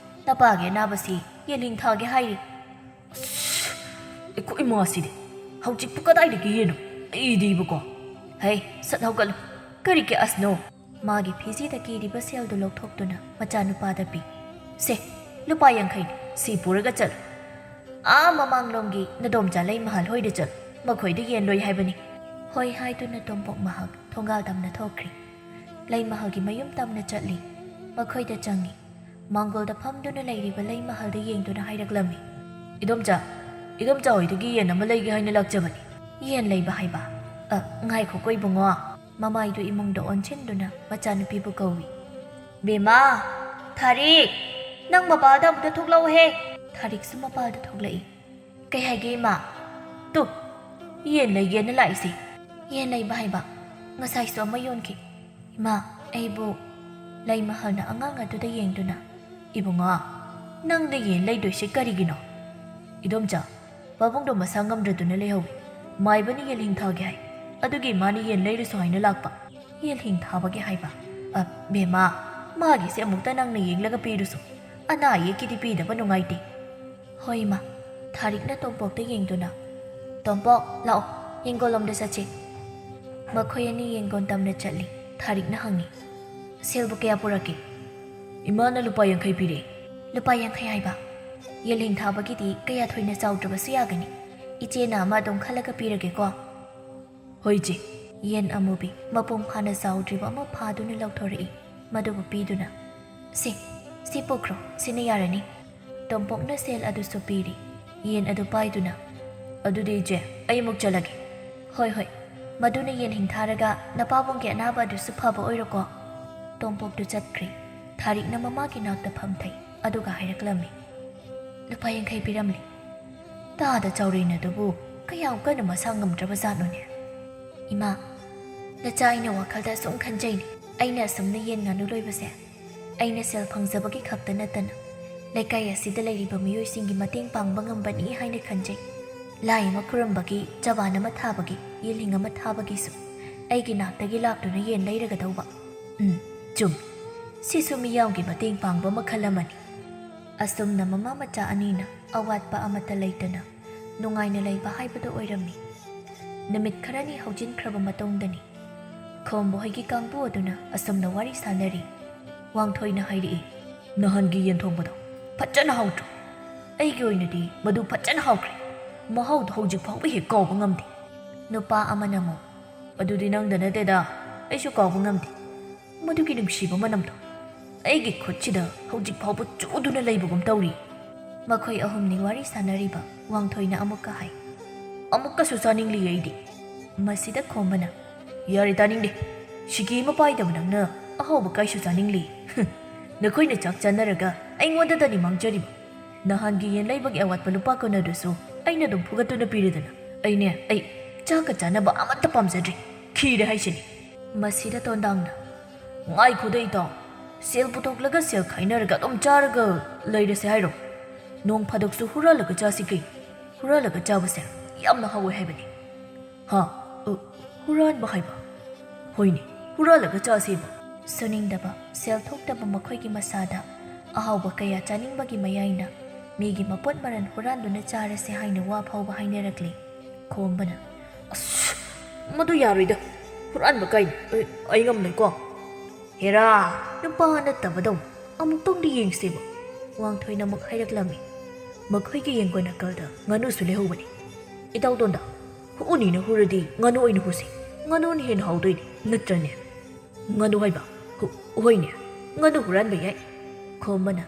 ꯅꯄꯥꯒꯤ ꯑꯅꯥꯕꯁꯤ ꯌꯦꯜꯍꯤꯡ ꯊꯥꯒꯦ ꯍꯥꯏꯔꯤ꯫" "ꯑꯁ, ꯑꯩꯈꯣꯏ ꯏꯃꯥꯁꯤꯗꯤ ꯍꯧꯖꯤꯛꯄꯨ ꯀꯗꯥꯏꯗꯒꯤ ꯌꯦꯟꯅꯣ? ꯑꯩꯗꯤꯕꯀꯣ꯫" "ꯍꯩ, ꯁꯠ ꯍꯧꯒꯠꯂꯨ꯫ ꯀꯔꯤꯒꯤ ꯑꯁꯅꯣ? ꯃꯥꯒꯤ ꯐꯤꯖꯤꯗ ꯀꯤꯔꯤꯕ ꯁꯦꯜꯗꯨ ꯂꯧꯊꯣꯛꯇꯨꯅ ꯃꯆꯥꯅꯨꯄꯥꯗ ꯄꯤ꯫ "ꯁꯦ, ꯂꯨꯄꯥ ꯌꯥꯡꯈꯩꯅꯤ, ꯁꯤ ꯄꯨꯔꯒ ꯆꯠꯂꯨ꯫ ꯑꯥ ꯃꯃꯥꯡꯂꯣꯝꯒꯤ ꯅꯗꯣꯝꯆꯥ ꯂꯩꯃꯍꯜ ꯍꯣꯏꯗ ꯆꯠꯂꯨ, ꯃꯈꯣꯏꯗ ꯌꯦꯟ ꯂꯣꯏ ꯍꯥꯏꯕꯅꯤ"꯫ "ꯍꯣꯏ" ꯍꯥꯏꯗꯨꯅ ꯇꯣꯝꯄꯣꯛ ꯃꯍꯥꯛ ꯊꯣꯡꯒꯥꯜ ꯇꯝꯅ ꯊꯣꯛꯈ꯭ꯔꯦ꯫ ꯂꯩꯃꯍꯜꯒꯤ ꯃꯌꯨꯝ ꯇꯝꯅ ꯆꯠꯂꯤ꯫ ꯃꯈꯣꯏꯗ ꯆꯪꯉꯤ꯫ ꯃꯥꯡꯒꯣꯜꯗ ꯐꯝꯗꯨꯅ ꯂꯩꯔꯤꯕ ꯂꯩꯃꯍꯜꯗ ꯌꯦꯡꯗꯨꯅ ꯍꯥꯏꯔꯛꯂꯝꯃꯤ꯫ "ꯏꯗꯣꯝꯆꯥ, ꯏꯗꯣꯝꯆꯥ ꯍꯣꯏꯗꯒꯤ ꯌꯦꯟ ꯑꯃ ꯂꯩꯒꯦ ꯍꯥꯏꯅ ꯂꯥꯛꯆꯕꯅꯤ"꯫ "ꯌꯦꯟ ꯂꯩꯕ ꯍꯥꯏꯕ? ꯑ, ꯉꯥꯏꯈꯣꯀꯣ ꯏꯕꯨꯡꯉꯣ"꯫ ꯃꯃꯥꯏꯗꯨ ꯏꯃꯨꯡꯗ ꯑꯣꯟꯁꯤꯟꯗꯨꯅ ꯃꯆꯥꯅꯨꯄꯤꯕꯨ ꯀꯧꯏ꯫ "ꯕꯦꯝꯃ, ꯊꯥꯔꯤꯛ, ꯅꯪ ꯃꯄꯥꯜꯗ ꯑꯃꯨꯛꯇ ꯊꯣꯛꯂꯛꯎꯍꯦ"꯫ ꯊꯥꯔꯤꯛꯁꯨ ꯃꯄꯥꯜꯗ ꯊꯣꯛꯂꯛꯏ꯫ "ꯀꯩ ꯍꯥꯏꯒꯦ ꯏꯃꯥ?" "ꯇꯨ, ꯌꯦꯟ ꯂꯩꯒꯦꯅ ꯂꯥꯛꯏꯁꯦ"꯫ "ꯌꯦꯟ ꯂꯩꯕ ꯍꯥꯏꯕ? ꯉꯁꯥꯏꯁꯨ ꯑꯃ ꯌꯣꯟꯈꯤ"꯫ "ꯏꯃꯥ, ꯑꯩꯕꯨ"꯫ ꯂꯩꯃꯍꯜꯅ ꯑꯉꯥꯡ ꯑꯗꯨꯗ ꯌꯦꯡꯗꯨꯅ, "ꯏꯕꯨꯡꯉꯣ, ꯅꯪꯗ ꯌꯦꯟ ꯂꯩꯗꯣꯏꯁꯦ ꯀꯔꯤꯒꯤꯅꯣ?" "ꯏꯗꯣꯝꯆꯥ, ꯄꯥꯕꯨꯡꯗꯣ ꯃꯁꯥ ꯉꯝꯗ꯭ꯔꯗꯨꯅ ꯂꯩꯍꯧꯏ꯫ ꯃꯥꯏꯕꯅ ꯌꯦꯜꯍꯤꯡ ꯊꯥꯒꯦ ꯍꯥꯏ꯫ ꯑꯗꯨꯒꯤ ꯃꯥꯅ ꯌꯦꯟ ꯂꯩꯔꯨꯁꯨ ꯍꯥꯏꯅ ꯂꯥꯛꯄ"꯫ "ꯌꯦꯜꯍꯤꯡ ꯊꯥꯕꯒꯤ ꯍꯥꯏꯕ? ꯑ, ꯕꯦꯝꯃ, ꯃꯥꯒꯤꯁꯦ ꯑꯃꯨꯛꯇ ꯅꯪꯅ ꯌꯦꯡꯂꯒ ꯄꯤꯔꯨꯁꯨ꯫ ꯑꯅꯥ ꯑꯌꯦꯛꯀꯤꯗꯤ ꯄꯤꯗꯕ ꯅꯨꯡꯉꯥꯏꯇꯦ"꯫ "ꯍꯣꯏ ꯏꯃꯥ"꯫ ꯊꯥꯔꯤꯛꯅ ꯇꯣꯝꯄꯣꯛꯇ ꯌꯦꯡꯗꯨꯅ, "ꯇꯣꯝꯄꯣꯛ, ꯂꯥꯛꯑꯣ, ꯌꯦꯡꯒꯣꯜꯂꯣꯝꯗ ꯆꯠꯁꯤ"꯫ ꯃꯈꯣꯏ ꯑꯅꯤ ꯌꯦꯡꯒꯣꯟ ꯇꯝꯅ ꯆꯠꯂꯤ꯫ ꯊꯥꯔꯤꯛꯅ ꯍꯪꯉꯤ, "ꯁꯦꯜꯕꯨ ꯀꯌꯥ ꯄꯨꯔꯛꯀꯦ?" "ꯏꯃꯥꯅ ꯂꯨꯄꯥ ꯌꯥꯡꯈꯩ ꯄꯤꯔꯛꯑꯦ"꯫ "ꯂꯨꯄꯥ ꯌꯥꯡꯈꯩ ꯍꯥꯏꯕ? ꯌꯦꯜꯍꯤꯡ ꯊꯥꯕꯒꯤꯗꯤ ꯀꯌꯥ ꯊꯣꯏꯅ ꯆꯥꯎꯗ꯭ꯔꯕꯁꯨ ꯌꯥꯒꯅꯤ꯫ ꯏꯆꯦꯅ ꯑꯃ ꯑꯗꯨꯝ ꯈꯜꯂꯒ ꯄꯤꯔꯒꯦꯀꯣ"꯫ "ꯍꯣꯏ ꯏꯆꯦ"꯫ ꯌꯦꯟ ꯑꯃꯨꯕꯤ ꯃꯄꯨꯡ ꯐꯥꯅ ꯆꯥꯎꯗ꯭ꯔꯤꯕ ꯑꯃ ꯐꯥꯗꯨꯅ ꯂꯧꯊꯣꯔꯛꯏ꯫ ꯃꯗꯨꯕꯨ ꯄꯤꯗꯨꯅ, "ꯁꯦ, ꯁꯤ ꯄꯨꯈ꯭ꯔꯣ, ꯁꯤꯅ ꯌꯥꯔꯅꯤ"꯫ ꯇꯣꯝꯄꯣꯛꯅ ꯁꯦꯜ ꯑꯗꯨꯁꯨ ꯄꯤꯔꯤ꯫ ꯌꯦꯟ ꯑꯗꯨ ꯄꯥꯏꯗꯨꯅ, "ꯑꯗꯨꯗꯤ ꯏꯆꯦ, ꯑꯩ ꯑꯃꯨꯛ ꯆꯠꯂꯒꯦ"꯫ "ꯍꯣꯏ, ꯍꯣꯏ, ꯃꯗꯨꯅ ꯌꯦꯜꯍꯤꯡ ꯊꯥꯔꯒ ꯅꯄꯥꯕꯨꯡꯒꯤ ꯑꯅꯥꯕ ꯑꯗꯨꯁꯨ ꯐꯕ ꯑꯣꯏꯔꯣꯀꯣ"꯫ ꯇꯣꯝꯄꯣꯛꯇꯨ ꯆꯠꯈ꯭ꯔꯦ꯫ ꯊꯥꯔꯤꯛꯅ ꯃꯃꯥꯒꯤ ꯅꯥꯛꯇ ꯐꯝꯊꯩ, ꯑꯗꯨꯒ ꯍꯥꯏꯔꯛꯂꯝꯃꯤ, "ꯂꯨꯄꯥ ꯌꯥꯡꯈꯩ ꯄꯤꯔꯝꯂꯤ꯫ ꯇꯥꯗ ꯆꯥꯎꯔꯦꯅ ꯑꯗꯨꯕꯨ ꯀꯌꯥꯝ ꯀꯟꯅ ꯃꯁꯥ ꯉꯝꯗ꯭ꯔꯕ ꯖꯥꯠꯅꯣꯅꯦ"꯫ "ꯏꯃꯥ, ꯅꯆꯥ ꯑꯩꯅ ꯋꯥꯈꯜꯗ ꯁꯨꯝ ꯈꯟꯖꯩꯅꯦ꯫ ꯑꯩꯅ ꯑꯁꯨꯝꯅ ꯌꯦꯟ ꯉꯥꯅꯨ ꯂꯣꯏꯕꯁꯦ ꯑꯩꯅ ꯁꯦꯜ ꯐꯪꯖꯕꯒꯤ ꯈꯛꯇ ꯅꯠꯇꯅ ꯂꯩꯀꯥꯏ ꯑꯁꯤꯗ ꯂꯩꯔꯤꯕ ꯃꯤꯑꯣꯏꯁꯤꯡꯒꯤ ꯃꯇꯦꯡ ꯄꯥꯡꯕ ꯉꯝꯕꯅꯤ ꯍꯥꯏꯅ ꯈꯟꯖꯩ꯫ ꯂꯥꯏ ꯑꯃ ꯈꯨꯔꯨꯝꯕꯒꯤ, ꯆꯕꯥꯟ ꯑꯃ ꯊꯥꯕꯒꯤ, ꯌꯦꯜꯍꯤꯡ ꯑꯃ ꯊꯥꯕꯒꯤꯁꯨ ꯑꯩꯒꯤ ꯅꯥꯛꯇꯒꯤ ꯂꯥꯛꯇꯨꯅ ꯌꯦꯟ ꯂꯩꯔꯒꯗꯧꯕ"꯫ ꯎꯝ, ꯆꯨꯝꯃꯤ꯫ ꯁꯤꯁꯨ ꯃꯤꯌꯥꯝꯒꯤ ꯃꯇꯦꯡ ꯄꯥꯡꯕ ꯃꯈꯜ ꯑꯃꯅꯤ꯫ ꯑꯁꯨꯝꯅ ꯃꯃꯥ ꯃꯆꯥ ꯑꯅꯤꯅ ꯑꯋꯥꯠꯄ ꯑꯃꯠꯇ ꯂꯩꯇꯅ ꯅꯨꯡꯉꯥꯏꯅ ꯂꯩꯕ ꯍꯥꯏꯕꯗꯨ ꯑꯣꯏꯔꯝꯃꯤ꯫ ꯅꯨꯃꯤꯠ ꯈꯔꯅꯤ ꯍꯧꯖꯤꯟꯈ꯭ꯔꯕ ꯃꯇꯨꯡꯗꯅꯤ ꯈꯣꯝꯕ ꯍꯣꯏꯒꯤ ꯀꯥꯡꯕꯨ ꯑꯗꯨꯅ ꯑꯁꯨꯝꯅ ꯋꯥꯔꯤ ꯁꯥꯟꯅꯔꯤ꯫ ꯋꯥꯡꯊꯣꯏꯅ ꯍꯥꯏꯔꯛꯏ, "ꯅꯍꯥꯟꯒꯤ ꯌꯦꯟ ꯊꯣꯡꯕꯗꯣ ꯐꯖꯅ ꯍꯥꯎꯇ꯭ꯔꯣ? ꯑꯩꯒꯤ ꯑꯣꯏꯅꯗꯤ ꯃꯗꯨ ꯐꯖꯅ ꯍꯥꯎꯈ꯭ꯔꯦ꯫ ꯃꯍꯥꯎꯗꯣ ꯍꯧꯖꯤꯛ ꯐꯥꯎꯕ ꯍꯦꯛ ꯀꯥꯎꯕ ꯉꯝꯗꯦ꯫" ꯅꯨꯄꯥ ꯑꯃꯅ ꯑꯃꯨꯛ, "ꯑꯗꯨꯗꯤ ꯅꯪꯗ ꯅꯠꯇꯦꯗ, ꯑꯩꯁꯨ ꯀꯥꯎꯕ ꯉꯝꯗꯦ꯫ ꯃꯗꯨꯒꯤ ꯅꯨꯡꯁꯤꯕ ꯃꯅꯝꯗꯣ ꯑꯩꯒꯤ ꯈꯨꯠꯁꯤꯗ ꯍꯧꯖꯤꯛ ꯐꯥꯎꯕ ꯆꯨꯗꯨꯅ ꯂꯩꯕꯒꯨꯝ ꯇꯧꯔꯤ꯫" ꯃꯈꯣꯏ ꯑꯍꯨꯝꯅꯤ ꯋꯥꯔꯤ ꯁꯥꯟꯅꯔꯤꯕ꯫ ꯋꯥꯡꯊꯣꯏꯅ ꯑꯃꯨꯛꯀ ꯍꯥꯏ, "ꯑꯃꯨꯛꯀꯁꯨ ꯆꯥꯅꯤꯡꯂꯤ ꯑꯩꯗꯤ꯫" ꯃꯁꯤꯗ ꯈꯣꯝꯕꯅ, "ꯌꯥꯔꯦ, ꯇꯥꯅꯤꯡꯗꯦ꯫ ꯁꯤꯀꯤ ꯑꯃ ꯄꯥꯏꯗꯕ ꯅꯪꯅ ꯑꯍꯥꯎꯕ ꯀꯥꯏꯁꯨ ꯆꯥꯅꯤꯡꯂꯤ? ꯍꯨꯝ, ꯅꯈꯣꯏꯅ ꯆꯥꯛ ꯆꯥꯅꯔꯒ ꯑꯩꯉꯣꯟꯗꯗꯅꯤ ꯃꯥꯡꯖꯔꯤꯕ꯫ ꯅꯍꯥꯟꯒꯤ ꯌꯦꯟ ꯂꯩꯕꯒꯤ ꯑꯋꯥꯠꯄ ꯂꯨꯄꯥ ꯀꯣꯟꯅꯗꯨꯁꯨ ꯑꯩꯅ ꯑꯗꯨꯝ ꯐꯨꯒꯠꯇꯨꯅ ꯄꯤꯔꯦꯗꯅ꯫ ꯑꯩꯅꯦ, ꯑꯩ ꯆꯥꯛꯀ ꯆꯥꯅꯕ ꯑꯃꯠꯇ ꯄꯥꯝꯖꯗ꯭ꯔꯦ꯫ ꯈꯤꯔꯦ ꯍꯥꯏꯁꯤꯅꯤ꯫" ꯃꯁꯤꯗ ꯇꯣꯟꯗꯥꯡꯅ, "ꯉꯥꯏꯈꯣꯗ ꯏꯇꯥꯎ, ꯁꯦꯜ ꯄꯨꯊꯣꯛꯂꯒ ꯁꯦꯜ ꯈꯥꯏꯅꯔꯒ ꯑꯗꯨꯝ ꯆꯥꯔꯒ ꯂꯩꯔꯁꯦ ꯍꯥꯏꯔꯣ? ꯅꯣꯡ ꯐꯥꯗꯣꯛꯁꯨ ꯍꯨꯔꯥꯜꯂꯒ ꯆꯥꯁꯤ ꯀꯩ? ꯍꯨꯔꯥꯜꯂꯒ ꯆꯥꯕꯁꯦ ꯌꯥꯝꯅ ꯍꯥꯎꯋꯦ ꯍꯥꯏꯕꯅꯤ꯫" "ꯍꯥ? ꯑ, ꯍꯨꯔꯥꯟꯕ ꯍꯥꯏꯕ?" "ꯍꯣꯏꯅꯦ, ꯍꯨꯔꯥꯜꯂꯒ ꯆꯥꯁꯦꯕ꯫" ꯁꯨꯅꯤꯡꯗꯕ, ꯁꯦꯜ ꯊꯣꯛꯇꯕ ꯃꯈꯣꯏꯒꯤ ꯃꯁꯥꯗ ꯑꯍꯥꯎꯕ ꯀꯌꯥ ꯆꯥꯅꯤꯡꯕꯒꯤ ꯃꯌꯥꯏꯅ ꯃꯤꯒꯤ ꯃꯄꯣꯠ ꯃꯔꯜ ꯍꯨꯔꯥꯟꯗꯨꯅ ꯆꯥꯔꯁꯦ ꯍꯥꯏꯅ ꯋꯥ ꯐꯥꯎꯕ ꯍꯥꯏꯅꯔꯛꯂꯤ꯫ ꯈꯣꯝꯕꯅ, "ꯑꯁ, ꯃꯗꯨ ꯌꯥꯔꯣꯏꯗ꯫ ꯍꯨꯔꯥꯟꯕ ꯀꯥꯏꯅ꯫ ꯑꯩ, ꯑꯩ ꯉꯝꯂꯣꯏꯀꯣ꯫" "ꯍꯦꯔꯥ, ꯅꯨꯄꯥ ꯅꯠꯇꯕꯗꯧ ꯑꯃꯨꯛꯇꯪꯗꯤ ꯌꯦꯡꯁꯦꯕ꯫" ꯋꯥꯡꯊꯣꯏꯅ ꯑꯃꯨꯛ ꯍꯥꯏꯔꯛꯂꯝꯃꯤ꯫ ꯃꯈꯣꯏꯒꯤ ꯌꯦꯡꯒꯣꯟ ꯅꯥꯀꯜꯗ ꯉꯥꯅꯨꯁꯨ ꯂꯩꯍꯧꯕꯅꯤ꯫ "ꯏꯇꯥꯎ ꯇꯣꯟꯗ, ꯍꯨꯅꯤꯅ ꯍꯨꯔꯗꯤ ꯉꯥꯅꯨ ꯑꯣꯏꯅ ꯍꯨꯁꯤ꯫ ꯉꯥꯅꯨꯅ ꯍꯦꯟꯅ ꯍꯥꯎꯗꯣꯏꯅꯤ, ꯅꯠꯇ꯭ꯔꯅꯦ?" "ꯉꯥꯅꯨ ꯍꯥꯏꯕ? ꯍꯨ-, ꯍꯣꯏꯅꯦ, ꯉꯥꯅꯨ ꯍꯨꯔꯥꯟꯕ ꯌꯥꯏ꯫" ꯈꯣꯝꯕꯅ,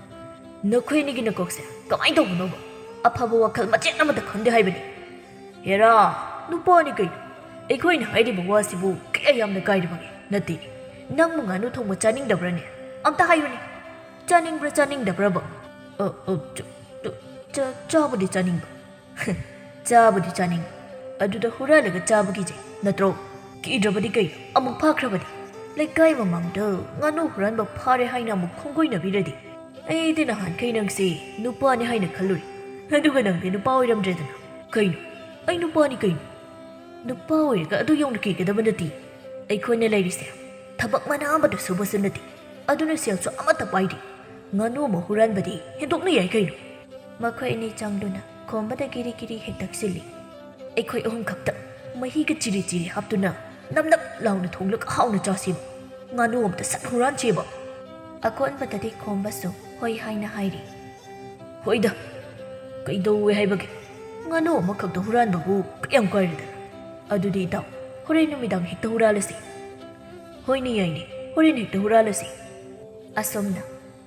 "ꯅꯈꯣꯏ ꯑꯅꯤꯒꯤ ꯅꯀꯣꯛꯁꯦ ꯀꯃꯥꯏꯅ ꯇꯧꯕꯅꯣꯕ? ꯑꯐꯕ ꯋꯥꯈꯜ ꯃꯆꯦꯠ ꯑꯃꯠꯇ ꯈꯟꯗꯦ ꯍꯥꯏꯕꯅꯤ꯫" "ꯍꯦꯔꯥ, ꯅꯨꯄꯥꯅꯤ ꯀꯩꯅꯣ꯫ ꯑꯩꯈꯣꯏꯅ ꯍꯥꯏꯔꯤꯕ ꯋꯥꯁꯤꯕꯨ ꯀꯌꯥ ꯌꯥꯝꯅ ꯀꯥꯏꯔꯕꯒꯦ? ꯅꯠꯇꯦ, ꯅꯪꯕꯨ ꯉꯥꯅꯨ ꯊꯣꯡꯕ ꯆꯥꯅꯤꯡꯗꯕ꯭ꯔꯅꯦ? ꯑꯝꯇ ꯍꯥꯏꯌꯨꯅꯦ꯫ ꯆꯥꯅꯤꯡꯕ꯭ꯔꯥ ꯆꯥꯅꯤꯡꯗꯕ꯭ꯔꯕ?" "ꯑ, ꯑ, ꯆ-, ꯆ-, ꯆ-, ꯆꯥꯕꯨꯗꯤ ꯆꯥꯅꯤꯡꯕ꯫" "ꯆꯥꯕꯨꯗꯤ ꯆꯥꯅꯤꯡꯕ, ꯑꯗꯨꯗ ꯍꯨꯔꯥꯜꯂꯒ ꯆꯥꯕꯒꯤꯁꯦ ꯅꯠꯇ꯭ꯔꯣ? ꯀꯤꯗ꯭ꯔꯕꯗꯤ ꯀꯩ? ꯑꯃꯨꯛ ꯐꯥꯈ꯭ꯔꯕꯗꯤ? ꯂꯩꯀꯥꯏ ꯃꯃꯥꯡꯗ ꯉꯥꯅꯨ ꯍꯨꯔꯥꯟꯕ ꯐꯥꯔꯦ ꯍꯥꯏꯅ ꯑꯃꯨꯛ ꯈꯣꯡꯒꯣꯏꯅꯕꯤꯔꯗꯤ? ꯑꯩꯗꯤ ꯅꯍꯥꯟꯈꯩ ꯅꯪꯁꯦ ꯅꯨꯄꯥꯅꯤ ꯍꯥꯏꯅ ꯈꯜꯂꯨꯔꯦ, ꯑꯗꯨꯒ ꯅꯪꯗꯤ ꯅꯨꯄꯥ ꯑꯣꯏꯔꯝꯗ꯭ꯔꯦꯗꯅ꯫ ꯀꯩꯅꯣ? ꯑꯩ ꯅꯨꯄꯥꯅꯤ ꯀꯩꯅꯣ? ꯅꯨꯄꯥ ꯑꯣꯏꯔꯒ ꯑꯗꯨ ꯌꯧꯅ ꯀꯤꯒꯗꯕ ꯅꯠꯇꯦ꯫ ꯑꯩꯈꯣꯏꯅ ꯂꯩꯔꯤꯁꯦ ꯊꯕꯛ ꯃꯅꯥ ꯑꯃꯗ ꯁꯨꯕꯁꯨ ꯅꯠꯇꯦ, ꯑꯗꯨꯅ ꯁꯦꯜꯁꯨ ꯑꯃꯠꯇ ꯄꯥꯏꯗꯦ꯫ ꯉꯥꯅꯨ ꯑꯃ ꯍꯨꯔꯥꯟꯕꯗꯤ ꯍꯦꯟꯗꯣꯛꯅ ꯌꯥꯏ ꯀꯩꯅꯣ꯫" ꯃꯈꯣꯏ ꯑꯅꯤ ꯆꯪꯗꯨꯅ ꯈꯣꯝꯕꯗ ꯀꯤꯔꯤ ꯀꯤꯔꯤ ꯍꯦꯛ ꯇꯛꯁꯤꯜꯂꯤ꯫ ꯑꯩꯈꯣꯏ ꯑꯍꯨꯝ ꯈꯛꯇ ꯃꯍꯤꯒ ꯆꯤꯔꯤ ꯆꯤꯔꯤ ꯍꯥꯞꯇꯨꯅ ꯅꯞ ꯅꯞ ꯂꯥꯎꯅ ꯊꯣꯡꯂꯒ ꯍꯥꯎꯅ ꯆꯥꯁꯦꯕ꯫ ꯉꯥꯅꯨ ꯑꯝꯇ ꯁꯠ ꯍꯨꯔꯥꯟꯁꯦꯕ꯫ ꯑꯀꯣꯟꯕꯗꯗꯤ ꯈꯣꯝꯕꯁꯨ ꯍꯣꯏ ꯍꯥꯏꯅ ꯍꯥꯏꯔꯤ꯫ ꯍꯣꯏꯗ, ꯀꯩꯗꯧꯋꯦ ꯍꯥꯏꯕꯒꯦ? ꯉꯥꯅꯨ ꯑꯃꯈꯛꯇ ꯍꯨꯔꯥꯟꯕꯕꯨ ꯀꯌꯥꯝ ꯀꯥꯏꯔꯗꯅ? ꯑꯗꯨꯗꯤ ꯏꯇꯥꯎ, ꯍꯣꯔꯦꯟ ꯅꯨꯃꯤꯗꯥꯡ ꯍꯦꯛꯇ ꯍꯨꯔꯥꯜꯂꯁꯤ꯫ ꯍꯣꯏꯅꯦ, ꯌꯥꯏꯅꯦ, ꯍꯣꯔꯦꯟ ꯍꯦꯛꯇ ꯍꯨꯔꯥꯜꯂꯁꯤ꯫ ꯑꯁꯨꯝꯅ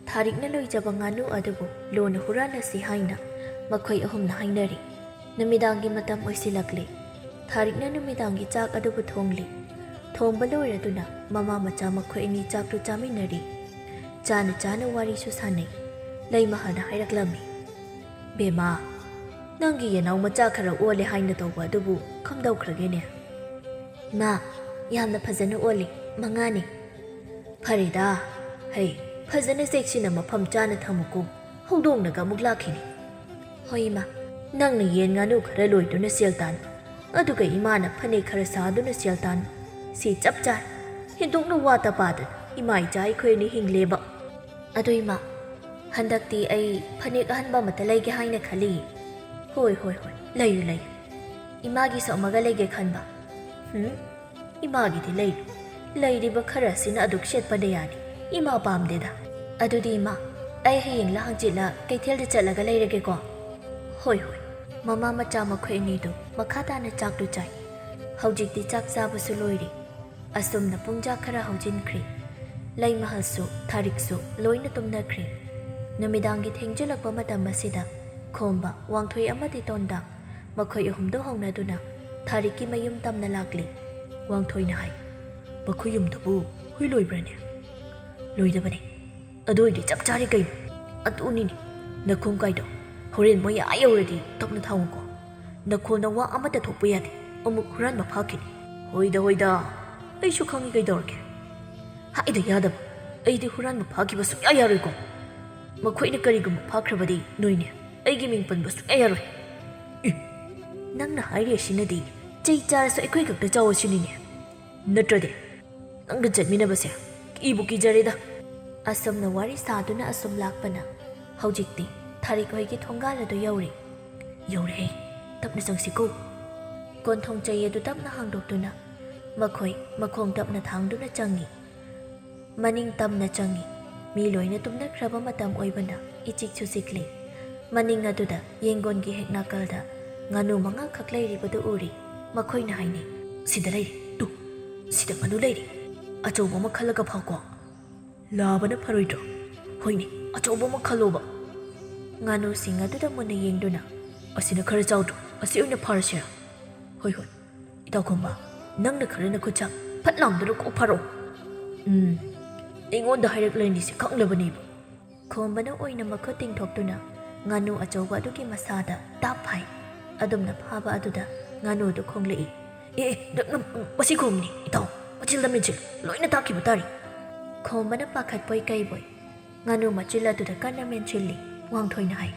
ꯊꯥꯔꯤꯛꯅ ꯂꯣꯏꯖꯕ ꯉꯥꯅꯨ ꯑꯗꯨꯕꯨ ꯂꯣꯟꯅ ꯍꯨꯔꯥꯜꯂꯁꯤ ꯍꯥꯏꯅ ꯃꯈꯣꯏ ꯑꯍꯨꯝꯅ ꯍꯥꯏꯅꯔꯤ꯫ ꯅꯨꯃꯤꯗꯥꯡꯒꯤ ꯃꯇꯝ ꯑꯣꯏꯁꯤꯜꯂꯛꯂꯦ꯫ ꯊꯥꯔꯤꯛꯅ ꯅꯨꯃꯤꯗꯥꯡꯒꯤ ꯆꯥꯛ ꯑꯗꯨꯕꯨ ꯊꯣꯡꯂꯤ꯫ ꯊꯣꯡꯕ ꯂꯣꯏꯔꯗꯨꯅ ꯃꯃꯥ ꯃꯆꯥ ꯃꯈꯣꯏ ꯑꯅꯤ ꯆꯥꯛꯇꯨ ꯆꯥꯃꯤꯟꯅꯔꯤ꯫ ꯆꯥꯅ ꯆꯥꯅ ꯋꯥꯔꯤꯁꯨ ꯁꯥꯟꯅꯩ꯫ ꯂꯩꯃꯍꯜꯅ ꯍꯥꯏꯔꯛꯂꯝꯃꯤ, "ꯕꯦꯝꯃ, ꯅꯪꯒꯤ ꯌꯦꯅꯥꯎ ꯃꯆꯥ ꯈꯔ ꯑꯣꯜꯂꯦ ꯍꯥꯏꯅ ꯇꯧꯕ ꯑꯗꯨꯕꯨ ꯀꯝꯗꯧꯈ꯭ꯔꯒꯦꯅꯦ?" "ꯏꯃꯥ, ꯌꯥꯝꯅ ꯐꯖꯅ ꯑꯣꯜꯂꯤ, ꯃꯉꯥꯅꯤ꯫" "ꯐꯔꯦꯗ, ꯍꯩ, ꯐꯖꯅ ꯆꯦꯛꯁꯤꯟꯅ ꯃꯐꯝ ꯆꯥꯅ ꯊꯝꯃꯨꯀꯣ, ꯍꯧꯗꯣꯡꯅꯒ ꯑꯃꯨꯛ ꯂꯥꯛꯈꯤꯅꯤ꯫" "ꯍꯣꯏ ꯏꯃꯥ꯫" "ꯅꯪꯅ ꯌꯦꯟ ꯉꯥꯅꯨ ꯈꯔ ꯂꯣꯏꯗꯨꯅ ꯁꯦꯜ ꯇꯥꯟꯕ, ꯑꯗꯨꯒ ꯏꯃꯥꯅ ꯐꯅꯦꯛ ꯈꯔ ꯁꯥꯗꯨꯅ ꯁꯦꯜ ꯇꯥꯟꯕ, ꯁꯤ ꯆꯞ ꯆꯥꯏ꯫ ꯍꯦꯟꯗꯣꯛꯅ ꯋꯥꯠꯇ ꯄꯥꯗꯅ ꯏꯃꯥ ꯏꯆꯥ ꯑꯩꯈꯣꯏ ꯑꯅꯤ ꯍꯤꯡꯂꯦꯕ꯫" "ꯑꯗꯨ ꯏꯃꯥ, ꯍꯟꯗꯛꯇꯤ ꯑꯩ ꯐꯅꯦꯛ ꯑꯍꯟꯕ ꯑꯃꯠꯇ ꯂꯩꯒꯦ ꯍꯥꯏꯅ ꯈꯜꯂꯤ꯫" "ꯍꯣꯏ, ꯍꯣꯏ, ꯍꯣꯏ, ꯂꯩꯌꯨ, ꯂꯩꯌꯨ꯫ ꯏꯃꯥꯒꯤꯁꯨ ꯑꯃꯒ ꯂꯩꯒꯦ ꯈꯟꯕ꯫" "ꯍꯨꯝ? ꯏꯃꯥꯒꯤꯗꯤ ꯂꯩꯔꯨ꯫ ꯂꯩꯔꯤꯕ ꯈꯔ ꯑꯁꯤꯅ ꯑꯗꯨꯛ ꯁꯦꯠꯄꯅ ꯌꯥꯅꯤ꯫ ꯏꯃꯥ ꯄꯥꯝꯗꯦꯗ꯫" "ꯑꯗꯨꯗꯤ ꯏꯃꯥ, ꯑꯩ ꯍꯌꯦꯡꯂ ꯍꯪꯆꯤꯠꯂ ꯀꯩꯊꯦꯜꯗ ꯆꯠꯂꯒ ꯂꯩꯔꯒꯦꯀꯣ꯫" "ꯍꯣꯏ, ꯍꯣꯏ꯫" ꯃꯃꯥ ꯃꯆꯥ ꯃꯈꯣꯏ ꯑꯅꯤꯗꯨ ꯃꯈꯥ ꯇꯥꯅ ꯆꯥꯛꯇꯨ ꯆꯥꯏ꯫ ꯍꯧꯖꯤꯛꯇꯤ ꯆꯥꯛ ꯆꯥꯕꯁꯨ ꯂꯣꯏꯔꯦ꯫ ꯑꯁꯨꯝꯅ ꯄꯨꯡꯖꯥ ꯈꯔ ꯍꯧꯖꯤꯟꯈ꯭ꯔꯦ꯫ ꯂꯩꯃꯍꯜꯁꯨ ꯊꯥꯔꯤꯛꯁꯨ ꯂꯣꯏꯅ ꯇꯨꯝꯅꯈ꯭ꯔꯦ꯫ ꯅꯨꯃꯤꯗꯥꯡꯒꯤ ꯊꯦꯡꯖꯤꯜꯂꯛꯄ ꯃꯇꯝ ꯑꯁꯤꯗ ꯈꯣꯝꯕ, ꯋꯥꯡꯊꯣꯏ ꯑꯃꯗꯤ ꯇꯣꯟꯗꯥ, ꯃꯈꯣꯏ ꯑꯍꯨꯝꯗꯨ ꯍꯧꯅꯗꯨꯅ ꯊꯥꯔꯤꯛꯀꯤ ꯃꯌꯨꯝ ꯇꯝꯅ ꯂꯥꯛꯂꯤ꯫ ꯋꯥꯡꯊꯣꯏꯅ ꯍꯥꯏ, "ꯃꯈꯣꯏ ꯌꯨꯝꯗꯨꯕꯨ ꯍꯨꯏ ꯂꯣꯏꯕ꯭ꯔꯅꯦ?" "ꯂꯣꯏꯗꯕꯅꯤ꯫ ꯑꯗꯨ ꯑꯣꯏꯔꯗꯤ ꯆꯞ ꯆꯥꯔꯦ ꯀꯩꯅꯣ꯫ ꯑꯗꯨꯅꯤꯅꯦ, ꯅꯈꯣꯡ ꯀꯥꯏꯗꯣ꯫ ꯍꯣꯔꯦꯟ ꯃꯣꯏ ꯑꯥ ꯌꯧꯔꯗꯤ ꯇꯞꯅ ꯊꯥꯡꯉꯨꯀꯣ꯫ ꯅꯈꯣꯟ ꯅꯋꯥ ꯑꯃꯠꯇ ꯊꯣꯛꯄ ꯌꯥꯗꯦ꯫ ꯑꯃꯨꯛ ꯍꯨꯔꯥꯟꯕ ꯐꯥꯈꯤꯅꯤ꯫" "ꯍꯣꯏꯗ, ꯍꯣꯏꯗ꯫ ꯑꯩꯁꯨ ꯈꯪꯉꯤ ꯀꯩꯗꯧꯔꯒꯦ꯫ ꯍꯥꯏꯗ ꯌꯥꯗꯕ꯫ ꯑꯩꯗꯤ ꯍꯨꯔꯥꯟꯕ ꯐꯥꯈꯤꯕ ꯁꯨꯡꯌꯥ ꯌꯥꯔꯣꯏꯀꯣ꯫ ꯃꯈꯣꯏꯅ ꯀꯔꯤꯒꯨꯝꯕ ꯐꯥꯈ꯭ꯔꯕꯗꯤ ꯅꯣꯏꯅꯦ ꯑꯩꯒꯤ ꯃꯤꯡ ꯄꯟꯕ ꯁꯨꯡꯌꯥ ꯌꯥꯔꯣꯏ꯫" "ꯑꯦ, ꯅꯪꯅ ꯍꯥꯏꯔꯤ ꯑꯁꯤꯅꯗꯤ ꯆꯩ ꯆꯥꯔꯁꯨ ꯑꯩꯈꯣꯏ ꯈꯛꯇ ꯆꯥꯎ ꯑꯁꯤꯅꯤꯅꯦ꯫ ꯅꯠꯇ꯭ꯔꯗꯤ ꯅꯪꯒ ꯆꯠꯃꯤꯟꯅꯕꯁꯦ ꯀꯤꯕꯨ ꯀꯤꯖꯔꯦꯗ꯫" ꯑꯁꯨꯝꯅ ꯋꯥꯔꯤ ꯁꯥꯗꯨꯅ ꯑꯁꯨꯝ ꯂꯥꯛꯄꯅ ꯍꯧꯖꯤꯛꯇꯤ ꯊꯥꯔꯤꯛ ꯍꯣꯏꯒꯤ ꯊꯣꯡꯒꯥꯜ ꯑꯗꯨ ꯌꯧꯔꯦ꯫ "ꯌꯧꯔꯦꯍꯦ, ꯇꯞꯅ ꯆꯪꯁꯤꯀꯣ꯫" ꯀꯣꯟꯊꯣꯡ ꯆꯩ ꯑꯗꯨ ꯇꯞꯅ ꯍꯥꯡꯗꯣꯛꯇꯨꯅ ꯃꯈꯣꯏ ꯃꯈꯣꯡ ꯇꯞꯅ ꯊꯥꯡꯗꯨꯅ ꯆꯪꯉꯤ꯫ ꯃꯅꯤꯡ ꯇꯝꯅ ꯆꯪꯉꯤ꯫ ꯃꯤ ꯂꯣꯏꯅ ꯇꯨꯝꯅꯈ꯭ꯔꯕ ꯃꯇꯝ ꯑꯣꯏꯕꯅ ꯏꯆꯤꯛꯁꯨ ꯆꯤꯛꯂꯤ꯫ ꯃꯅꯤꯡ ꯑꯗꯨꯗ ꯌꯦꯡꯒꯣꯟꯒꯤ ꯍꯦꯛ ꯅꯥꯀꯜꯗ ꯉꯥꯅꯨ ꯃꯉꯥꯈꯛ ꯂꯩꯔꯤꯕꯗꯨ ꯎꯔꯤ꯫ ꯃꯈꯣꯏꯅ ꯍꯥꯏꯅꯩ, "ꯁꯤꯗ ꯂꯩꯔꯤ, ꯇꯨ, ꯁꯤꯗ ꯉꯥꯅꯨ ꯂꯩꯔꯤ꯫ ꯑꯆꯧꯕ ꯑꯃ ꯈꯜꯂꯒ ꯐꯥꯎꯀꯣ꯫ ꯂꯥꯕꯅ ꯐꯔꯣꯏꯗ꯭ꯔꯣ?" "ꯍꯣꯏꯅꯦ, ꯑꯆꯧꯕ ꯑꯃ ꯈꯜꯂꯣꯕ꯫" ꯉꯥꯅꯨꯁꯤꯡ ꯑꯗꯨꯗ ꯃꯨꯟꯅ ꯌꯦꯡꯗꯨꯅ, "ꯑꯁꯤꯅ ꯈꯔ ꯆꯥꯎꯗ꯭ꯔꯣ? ꯑꯁꯤ ꯑꯣꯏꯅ ꯐꯥꯔꯁꯤꯔꯥ?" "ꯍꯣꯏ, ꯍꯣꯏ, ꯏꯇꯥꯎ ꯈꯣꯝꯕ, ꯅꯪꯅ ꯈꯔ ꯅꯈꯨꯠ ꯁꯥ ꯐꯠ ꯂꯥꯎꯗꯨꯅ ꯀꯣꯛ ꯐꯥꯔꯛꯑꯣ꯫ ꯎꯝ, ꯑꯩꯉꯣꯟꯗ ꯍꯥꯏꯔꯛꯂꯅꯤ ꯁꯤ ꯈꯪꯂꯕꯅꯦꯕ꯫" ꯈꯣꯝꯕꯅ ꯑꯣꯏꯅ ꯃꯈꯨꯠ ꯇꯤꯡꯊꯣꯛꯇꯨꯅ ꯉꯥꯅꯨ ꯑꯆꯧꯕ ꯑꯗꯨꯒꯤ ꯃꯁꯥꯗ ꯇꯥꯞ ꯐꯥꯏ꯫ ꯑꯗꯨꯝꯅ ꯐꯥꯕ ꯑꯗꯨꯗ ꯉꯥꯅꯨꯗꯨ ꯈꯣꯡꯂꯛꯏ꯫ "ꯑꯦ, ꯑꯦ, ꯅꯪ, ꯅꯪ, ꯃꯁꯤ ꯈꯣꯝꯕꯅꯤ, ꯏꯇꯥꯎ꯫ ꯃꯆꯤꯜꯗ ꯃꯦꯟꯁꯤꯜꯂꯨ, ꯂꯣꯏꯅ ꯇꯥꯛꯈꯤꯕ ꯇꯥꯔꯤ꯫" ꯈꯣꯝꯕꯅ ꯄꯥꯈꯠꯄꯣꯏ ꯀꯩꯕꯣꯏ ꯉꯥꯅꯨ ꯃꯆꯤꯜ ꯑꯗꯨꯗ ꯀꯟꯅ ꯃꯦꯟꯁꯤꯜꯂꯤ꯫ ꯋꯥꯡꯊꯣꯏꯅ ꯍꯥꯏ,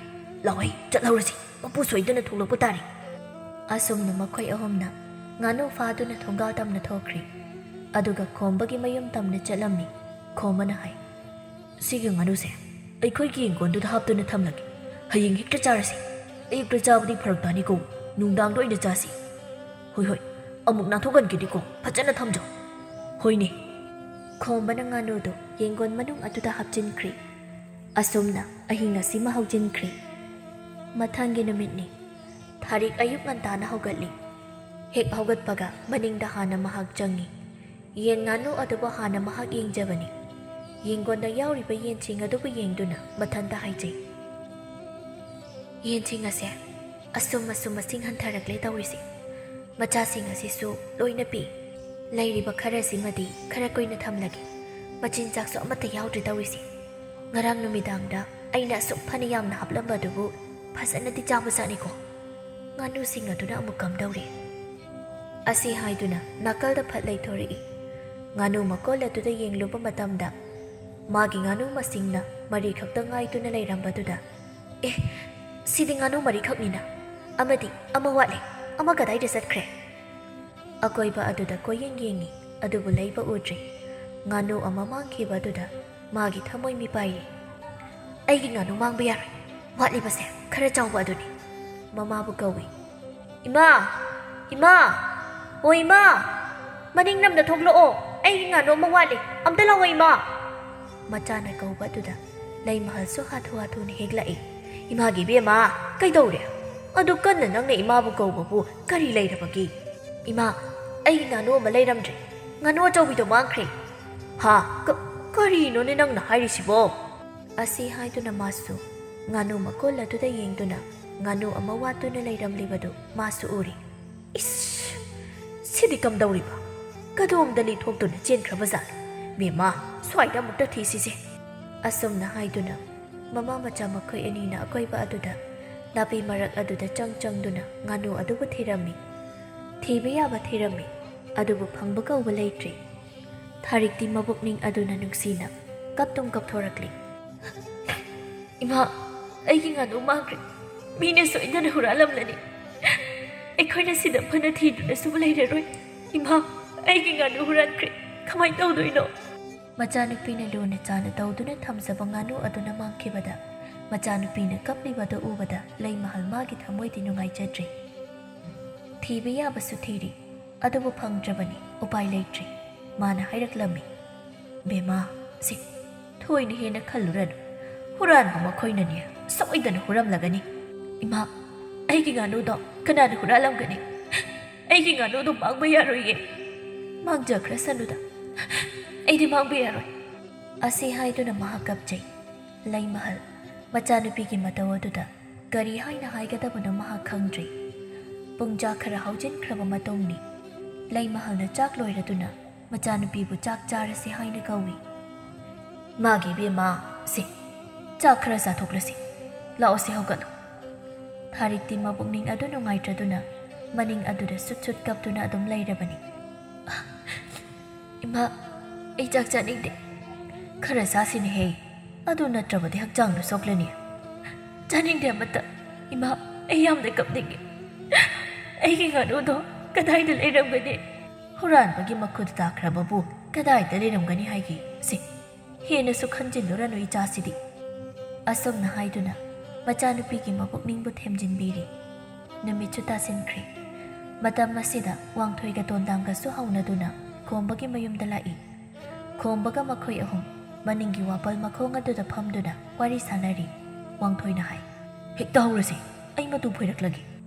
"ꯂꯥꯎꯍꯩ, ꯆꯠꯍꯧꯔꯁꯤ, ꯃꯄꯨ ꯁꯣꯏꯗꯅ ꯊꯣꯛꯂꯛꯄ ꯇꯥꯔꯤ꯫" ꯑꯁꯨꯝꯅ ꯃꯈꯣꯏ ꯑꯍꯨꯝꯅ ꯉꯥꯅꯨ ꯐꯥꯗꯨꯅ ꯊꯣꯡꯒꯥꯜ ꯇꯝꯅ ꯊꯣꯛꯈ꯭ꯔꯤ꯫ ꯑꯗꯨꯒ ꯈꯣꯝꯕꯒꯤ ꯃꯌꯨꯝ ꯇꯝꯅ ꯆꯠꯂꯝꯃꯤ꯫ ꯈꯣꯝꯕꯅ ꯍꯥꯏ, "ꯁꯤꯒꯤ ꯉꯥꯅꯨꯁꯦ ꯑꯩꯈꯣꯏꯒꯤ ꯏꯪꯈꯣꯜꯗꯨꯗ ꯍꯥꯞꯇꯨꯅ ꯊꯝꯂꯒꯦ꯫ ꯍꯌꯦꯡ ꯍꯦꯛꯇ ꯆꯥꯔꯁꯤ꯫ ꯑꯌꯨꯛꯇ ꯆꯥꯕꯗꯤ ꯐꯔꯛ ꯇꯥꯅꯤꯀꯣ, ꯅꯨꯡꯗꯥꯡꯗ ꯑꯣꯏꯅ ꯆꯥꯁꯤ꯫" "ꯍꯣꯏ, ꯍꯣꯏ, ꯑꯃꯨꯛ ꯅꯥꯟꯊꯣꯛꯍꯟꯒꯦꯗꯤꯀꯣ, ꯐꯖꯅ ꯊꯝꯖꯧ꯫" "ꯍꯣꯏꯅꯦ꯫" ꯈꯣꯝꯕꯅ ꯉꯥꯅꯨꯗꯨ ꯌꯦꯡꯒꯣꯟ ꯃꯅꯨꯡ ꯑꯗꯨꯗ ꯍꯥꯞꯆꯤꯟꯈ꯭ꯔꯤ꯫ ꯑꯁꯨꯝꯅ ꯑꯍꯤꯡ ꯑꯁꯤꯃ ꯍꯧꯖꯤꯟꯈ꯭ꯔꯤ꯫ ꯃꯊꯪꯒꯤ ꯅꯨꯃꯤꯠꯅꯤ꯫ ꯊꯥꯔꯤꯛ ꯑꯌꯨꯛ ꯉꯟꯇꯥꯅ ꯍꯧꯒꯠꯂꯤ꯫ ꯍꯦꯛ ꯍꯧꯒꯠꯄꯒ ꯃꯅꯤꯡꯗ ꯍꯥꯟꯅ ꯃꯍꯥꯛ ꯆꯪꯉꯤ꯫ ꯌꯦꯟ ꯉꯥꯅꯨ ꯑꯗꯨꯕꯨ ꯍꯥꯟꯅ ꯃꯍꯥꯛ ꯌꯦꯡꯖꯕꯅꯤ꯫ ꯌꯦꯡꯒꯣꯟꯗ ꯌꯥꯎꯔꯤꯕ ꯌꯦꯟꯁꯤꯡ ꯑꯗꯨꯕꯨ ꯌꯦꯡꯗꯨꯅ ꯃꯊꯟꯇ ꯍꯥꯏꯖꯩ, "ꯌꯦꯟꯁꯤꯡ ꯑꯁꯦ ꯑꯁꯨꯝ ꯑꯁꯨꯝ ꯃꯁꯤꯡ ꯍꯟꯊꯔꯛꯂꯦ ꯇꯧꯔꯤꯁꯦ꯫ ꯃꯆꯥꯁꯤꯡ ꯑꯁꯤꯁꯨ ꯂꯣꯏꯅ ꯄꯤꯛꯏ꯫ ꯂꯩꯔꯤꯕ ꯈꯔꯁꯤꯃꯗꯤ ꯈꯔ ꯀꯨꯏꯅ ꯊꯝꯂꯒꯦ꯫ ꯃꯆꯤꯟꯖꯥꯛꯁꯨ ꯑꯃꯠꯇ ꯌꯥꯎꯗ꯭ꯔꯦ ꯇꯧꯔꯤꯁꯦ꯫ ꯉꯔꯥꯡ ꯅꯨꯃꯤꯗꯥꯡꯗ ꯑꯩꯅ ꯑꯁꯨꯛ ꯐꯅ ꯌꯥꯝꯅ ꯍꯥꯞꯂꯝꯕꯗꯨꯕꯨ ꯐꯖꯅꯗꯤ ꯆꯥꯕꯖꯥꯠꯅꯤꯀꯣ꯫" ꯉꯥꯅꯨꯁꯤꯡ ꯑꯗꯨꯅ ꯑꯃꯨꯛ ꯀꯝꯗꯧꯔꯤ? ꯑꯁꯤ ꯍꯥꯏꯗꯨꯅ ꯅꯥꯀꯜꯗ ꯐꯠ ꯂꯩꯊꯣꯔꯛꯏ꯫ ꯉꯥꯅꯨ ꯃꯀꯣꯜ ꯑꯗꯨꯗ ꯌꯦꯡꯂꯨꯕ ꯃꯇꯝꯗ ꯃꯥꯒꯤ ꯉꯥꯅꯨ ꯃꯁꯤꯡꯅ ꯃꯔꯤ ꯈꯛꯇ ꯉꯥꯏꯗꯨꯅ ꯂꯩꯔꯝꯕꯗꯨꯗ, "ꯑꯦ, ꯁꯤꯗꯤ ꯉꯥꯅꯨ ꯃꯔꯤꯈꯛꯅꯤꯅ꯫ ꯑꯃꯗꯤ ꯑꯃ ꯋꯥꯠꯂꯦ꯫ ꯑꯃ ꯀꯗꯥꯏꯗ ꯆꯠꯈ꯭ꯔꯦ?" ꯑꯀꯣꯏꯕ ꯑꯗꯨꯗ ꯀꯣꯏꯌꯦꯡ ꯌꯦꯡꯉꯤ, ꯑꯗꯨꯕꯨ ꯂꯩꯕ ꯎꯗ꯭ꯔꯤ꯫ ꯉꯥꯅꯨ ꯑꯃ ꯃꯥꯡꯈꯤꯕ ꯑꯗꯨꯗ ꯃꯥꯒꯤ ꯊꯃꯣꯏ ꯃꯤꯄꯥꯏꯔꯤ꯫ "ꯑꯩꯒꯤ ꯉꯥꯅꯨ ꯃꯥꯡꯕ ꯌꯥꯔꯣꯏ꯫ ꯋꯥꯠꯂꯤꯕꯁꯦ ꯈꯔ ꯆꯥꯎꯕ ꯑꯗꯨꯅꯤ꯫" ꯃꯃꯥꯕꯨ ꯀꯧꯏ꯫ "ꯏꯃꯥ! ꯏꯃꯥ! ꯑꯣ ꯏꯃꯥ!" "ꯃꯅꯤꯡꯂꯣꯝꯗ ꯊꯣꯛꯂꯛꯑꯣ, ꯑꯩꯒꯤ ꯉꯥꯅꯨ ꯑꯃ ꯋꯥꯠꯂꯤ, ꯑꯝꯇ ꯂꯥꯛꯑꯣ ꯏꯃꯥ!" ꯃꯆꯥꯅ ꯀꯧꯕ ꯑꯗꯨꯗ ꯂꯩꯃꯍꯜꯁꯨ ꯍꯥꯊꯨ ꯍꯥꯊꯨꯅ ꯍꯦꯛꯂꯛꯏ꯫ "ꯏꯃꯥꯒꯤ ꯏꯕꯦꯝꯃ, ꯀꯩꯗꯧꯔꯦ? ꯑꯗꯨ ꯀꯟꯅ ꯅꯪꯅ ꯏꯃꯥꯕꯨ ꯀꯧꯕꯕꯨ ꯀꯔꯤ ꯂꯩꯔꯕꯒꯦ? ꯏꯃꯥ, ꯑꯩꯒꯤ ꯉꯥꯅꯨ ꯑꯃ ꯂꯩꯔꯝꯗ꯭ꯔꯦ, ꯉꯥꯅꯨ ꯑꯆꯧꯕꯤꯗꯣ ꯃꯥꯡꯈ꯭ꯔꯦ!" "ꯍꯥ? ꯀ-, ꯀꯔꯤꯅꯣꯅꯦ ꯅꯪꯅ ꯍꯥꯏꯔꯤꯁꯤꯕꯣ?" ꯑꯁꯤ ꯍꯥꯏꯗꯨꯅ ꯃꯥꯁꯨ ꯉꯥꯅꯨ ꯃꯀꯣꯜ ꯑꯗꯨꯗ ꯌꯦꯡꯗꯨꯅ ꯉꯥꯅꯨ ꯑꯃ ꯋꯥꯠꯇꯨꯅ ꯂꯩꯔꯝꯂꯤꯕꯗꯨ ꯃꯥꯁꯨ ꯎꯔꯤ꯫ "ꯏꯁ! ꯁꯤꯗꯤ ꯀꯝꯗꯧꯔꯤꯕ? ꯀꯗꯣꯝꯗ ꯂꯤꯊꯣꯛꯇꯨꯅ ꯆꯦꯟꯈ꯭ꯔꯕꯖꯥꯠꯅꯣ? ꯕꯦꯝꯃ, ꯁ꯭ꯋꯥꯏꯗ ꯑꯃꯨꯛꯇ ꯊꯤꯁꯤꯁꯦ!" ꯑꯁꯨꯝꯅ ꯍꯥꯏꯗꯨꯅ ꯃꯃꯥ ꯃꯆꯥ ꯃꯈꯣꯏ ꯑꯅꯤꯅ ꯑꯀꯣꯏꯕ ꯑꯗꯨꯗ, ꯅꯥꯄꯤ ꯃꯔꯛ ꯑꯗꯨꯗ ꯆꯪ ꯆꯪꯗꯨꯅ ꯉꯥꯅꯨ ꯑꯗꯨꯕꯨ ꯊꯤꯔꯝꯃꯤ꯫ ꯊꯤꯕ ꯌꯥꯕ ꯊꯤꯔꯝꯃꯤ, ꯑꯗꯨꯕꯨ ꯐꯪꯕ ꯀꯧꯕ ꯂꯩꯇ꯭ꯔꯤ꯫ ꯊꯥꯔꯤꯛꯇꯤ ꯃꯕꯨꯛꯅꯤꯡ ꯑꯗꯨꯅ ꯅꯨꯡꯁꯤꯅ ꯀꯞꯇꯨꯝ ꯀꯞꯊꯣꯔꯛꯂꯤ꯫ "ꯏꯃꯥ, ꯑꯩꯒꯤ ꯉꯥꯅꯨ ꯃꯥꯡꯈ꯭ꯔꯦ꯫ ꯃꯤꯅ ꯁꯣꯏꯗꯅ ꯍꯨꯔꯥꯜꯂꯝꯂꯅꯤ꯫ ꯑꯩꯈꯣꯏꯅ ꯁꯤꯗ ꯐꯅ ꯊꯤꯗꯨꯅꯁꯨ ꯂꯩꯔꯔꯣꯏ꯫ ꯏꯃꯥ, ꯑꯩꯒꯤ ꯉꯥꯅꯨ ꯍꯨꯔꯥꯟꯈ꯭ꯔꯦ꯫ ꯀꯃꯥꯏꯅ ꯇꯧꯗꯣꯏꯅꯣ?" ꯃꯆꯥꯅꯨꯄꯤꯅ ꯂꯨꯅ ꯆꯥꯅ ꯇꯧꯗꯨꯅ ꯊꯝꯖꯕ ꯉꯥꯅꯨ ꯑꯗꯨꯅ ꯃꯥꯡꯈꯤꯕꯗ, ꯃꯆꯥꯅꯨꯄꯤꯅ ꯀꯞꯂꯤꯕꯗꯨ ꯎꯕꯗ ꯂꯩꯃꯍꯜ ꯃꯥꯒꯤ ꯊꯃꯣꯏꯗꯤ ꯅꯨꯡꯉꯥꯏꯖꯗ꯭ꯔꯦ꯫ ꯊꯤꯕ ꯌꯥꯕꯁꯨ ꯊꯤꯔꯤ, ꯑꯗꯨꯕꯨ ꯐꯪꯗ꯭ꯔꯕꯅꯤ, ꯎꯄꯥꯏ ꯂꯩꯇ꯭ꯔꯦ꯫ ꯃꯥꯅ ꯍꯥꯏꯔꯛꯂꯝꯃꯤ, "ꯕꯦꯝꯃ, ꯁꯦ, ꯊꯣꯏꯅ ꯍꯦꯟꯅ ꯈꯜꯂꯨꯔꯅꯨ꯫ ꯍꯨꯔꯥꯟꯕ ꯃꯈꯣꯏꯅꯅꯦ ꯁꯣꯏꯗꯅ ꯍꯨꯔꯝꯂꯒꯅꯤ꯫ ꯏꯃꯥ, ꯑꯩꯒꯤ ꯉꯥꯅꯨꯗꯣ ꯀꯅꯥꯅ ꯍꯨꯔꯥꯜꯂꯝꯒꯅꯤ? ꯑꯩꯒꯤ ꯉꯥꯅꯨꯗꯣ ꯃꯥꯡꯕ ꯌꯥꯔꯣꯏꯌꯦ꯫ ꯃꯥꯡꯖꯈ꯭ꯔꯁꯅꯨꯗ꯫ ꯑꯩꯗꯤ ꯃꯥꯡꯕ ꯌꯥꯔꯣꯏ꯫" ꯑꯁꯤ ꯍꯥꯏꯗꯨꯅ ꯃꯍꯥꯛ ꯀꯞꯆꯩ꯫ ꯂꯩꯃꯍꯜ ꯃꯆꯥꯅꯨꯄꯤꯒꯤ ꯃꯇꯧ ꯑꯗꯨꯗ ꯀꯔꯤ ꯍꯥꯏꯅ ꯍꯥꯏꯒꯗꯕꯅꯣ ꯃꯍꯥꯛ ꯈꯪꯗ꯭ꯔꯦ꯫ ꯄꯨꯡꯖꯥ ꯈꯔ ꯍꯧꯖꯤꯟꯈ꯭ꯔꯕ ꯃꯇꯨꯡꯅꯤ꯫ ꯂꯩꯃꯍꯜꯅ ꯆꯥꯛ ꯂꯣꯏꯔꯗꯨꯅ ꯃꯆꯥꯅꯨꯄꯤꯕꯨ ꯆꯥꯛ ꯆꯥꯔꯁꯤ ꯍꯥꯏꯅ ꯀꯧꯏ꯫ "ꯃꯥꯒꯤ ꯏꯕꯦꯝꯃ, ꯁꯦ, ꯆꯥꯛ ꯈꯔ ꯆꯥꯊꯣꯛꯂꯁꯤ꯫ ꯂꯥꯛꯑꯣꯁꯦ, ꯍꯧꯒꯠꯂꯣ꯫" ꯊꯥꯔꯤꯛꯇꯤ ꯃꯕꯨꯛꯅꯤꯡ ꯑꯗꯨ ꯅꯨꯡꯉꯥꯏꯇ꯭ꯔꯗꯨꯅ ꯃꯅꯤꯡ ꯑꯗꯨꯗ ꯁꯨꯠ ꯁꯨꯠ ꯀꯞꯇꯨꯅ ꯑꯗꯨꯝ ꯂꯩꯔꯕꯅꯤ꯫ "ꯏꯃꯥ, ꯑꯩ ꯆꯥꯛ ꯆꯥꯅꯤꯡꯗꯦ꯫ ꯈꯔ ꯆꯥꯁꯤꯅꯦꯍꯦ꯫ ꯑꯗꯨ ꯅꯠꯇ꯭ꯔꯕꯗꯤ ꯍꯛꯆꯥꯡꯗꯣ ꯁꯣꯛꯂꯅꯤ꯫" "ꯆꯥꯅꯤꯡꯗꯦ ꯑꯃꯠꯇ꯫ ꯏꯃꯥ, ꯑꯩ ꯌꯥꯝꯅ ꯀꯞꯅꯤꯡꯉꯤ꯫ ꯑꯩꯒꯤ ꯉꯥꯅꯨꯗꯣ ꯀꯗꯥꯏꯗ ꯂꯩꯔꯝꯒꯅꯤ?" "ꯍꯨꯔꯥꯟꯕꯒꯤ ꯃꯈꯨꯠ ꯇꯥꯈ꯭ꯔꯕꯕꯨ ꯀꯗꯥꯏꯗ ꯂꯩꯔꯝꯒꯅꯤ ꯍꯥꯏꯒꯦ? ꯁꯦ, ꯍꯦꯟꯅꯁꯨ ꯈꯟꯖꯤꯜꯂꯨꯔꯅꯨ ꯏꯆꯥꯁꯤꯗꯤ꯫" ꯑꯁꯨꯝꯅ ꯍꯥꯏꯗꯨꯅ ꯃꯆꯥꯅꯨꯄꯤꯒꯤ ꯃꯕꯨꯛꯅꯤꯡꯕꯨ ꯊꯦꯝꯖꯤꯟꯕꯤꯔꯤ꯫ ꯅꯨꯃꯤꯠꯁꯨ ꯇꯥꯁꯤꯟꯈ꯭ꯔꯦ꯫ ꯃꯇꯝ ꯑꯁꯤꯗ ꯋꯥꯡꯊꯣꯏꯒ ꯇꯣꯟꯗꯥꯡꯒꯁꯨ ꯍꯧꯅꯗꯨꯅ ꯈꯣꯝꯕꯒꯤ ꯃꯌꯨꯝꯗ ꯂꯥꯛꯏ꯫ ꯈꯣꯝꯕꯒ ꯃꯈꯣꯏ ꯑꯍꯨꯝ ꯃꯅꯤꯡꯒꯤ ꯋꯥꯄꯜ ꯃꯈꯣꯡ ꯑꯗꯨꯗ ꯐꯝꯗꯨꯅ ꯋꯥꯔꯤ ꯁꯥꯟꯅꯔꯤ꯫ ꯋꯥꯡꯊꯣꯏꯅ ꯍꯥꯏ, "ꯍꯦꯛꯇ ꯍꯧꯔꯁꯦ, ꯑꯩ ꯃꯇꯨ ꯐꯣꯏꯔꯛꯂꯒꯦ꯫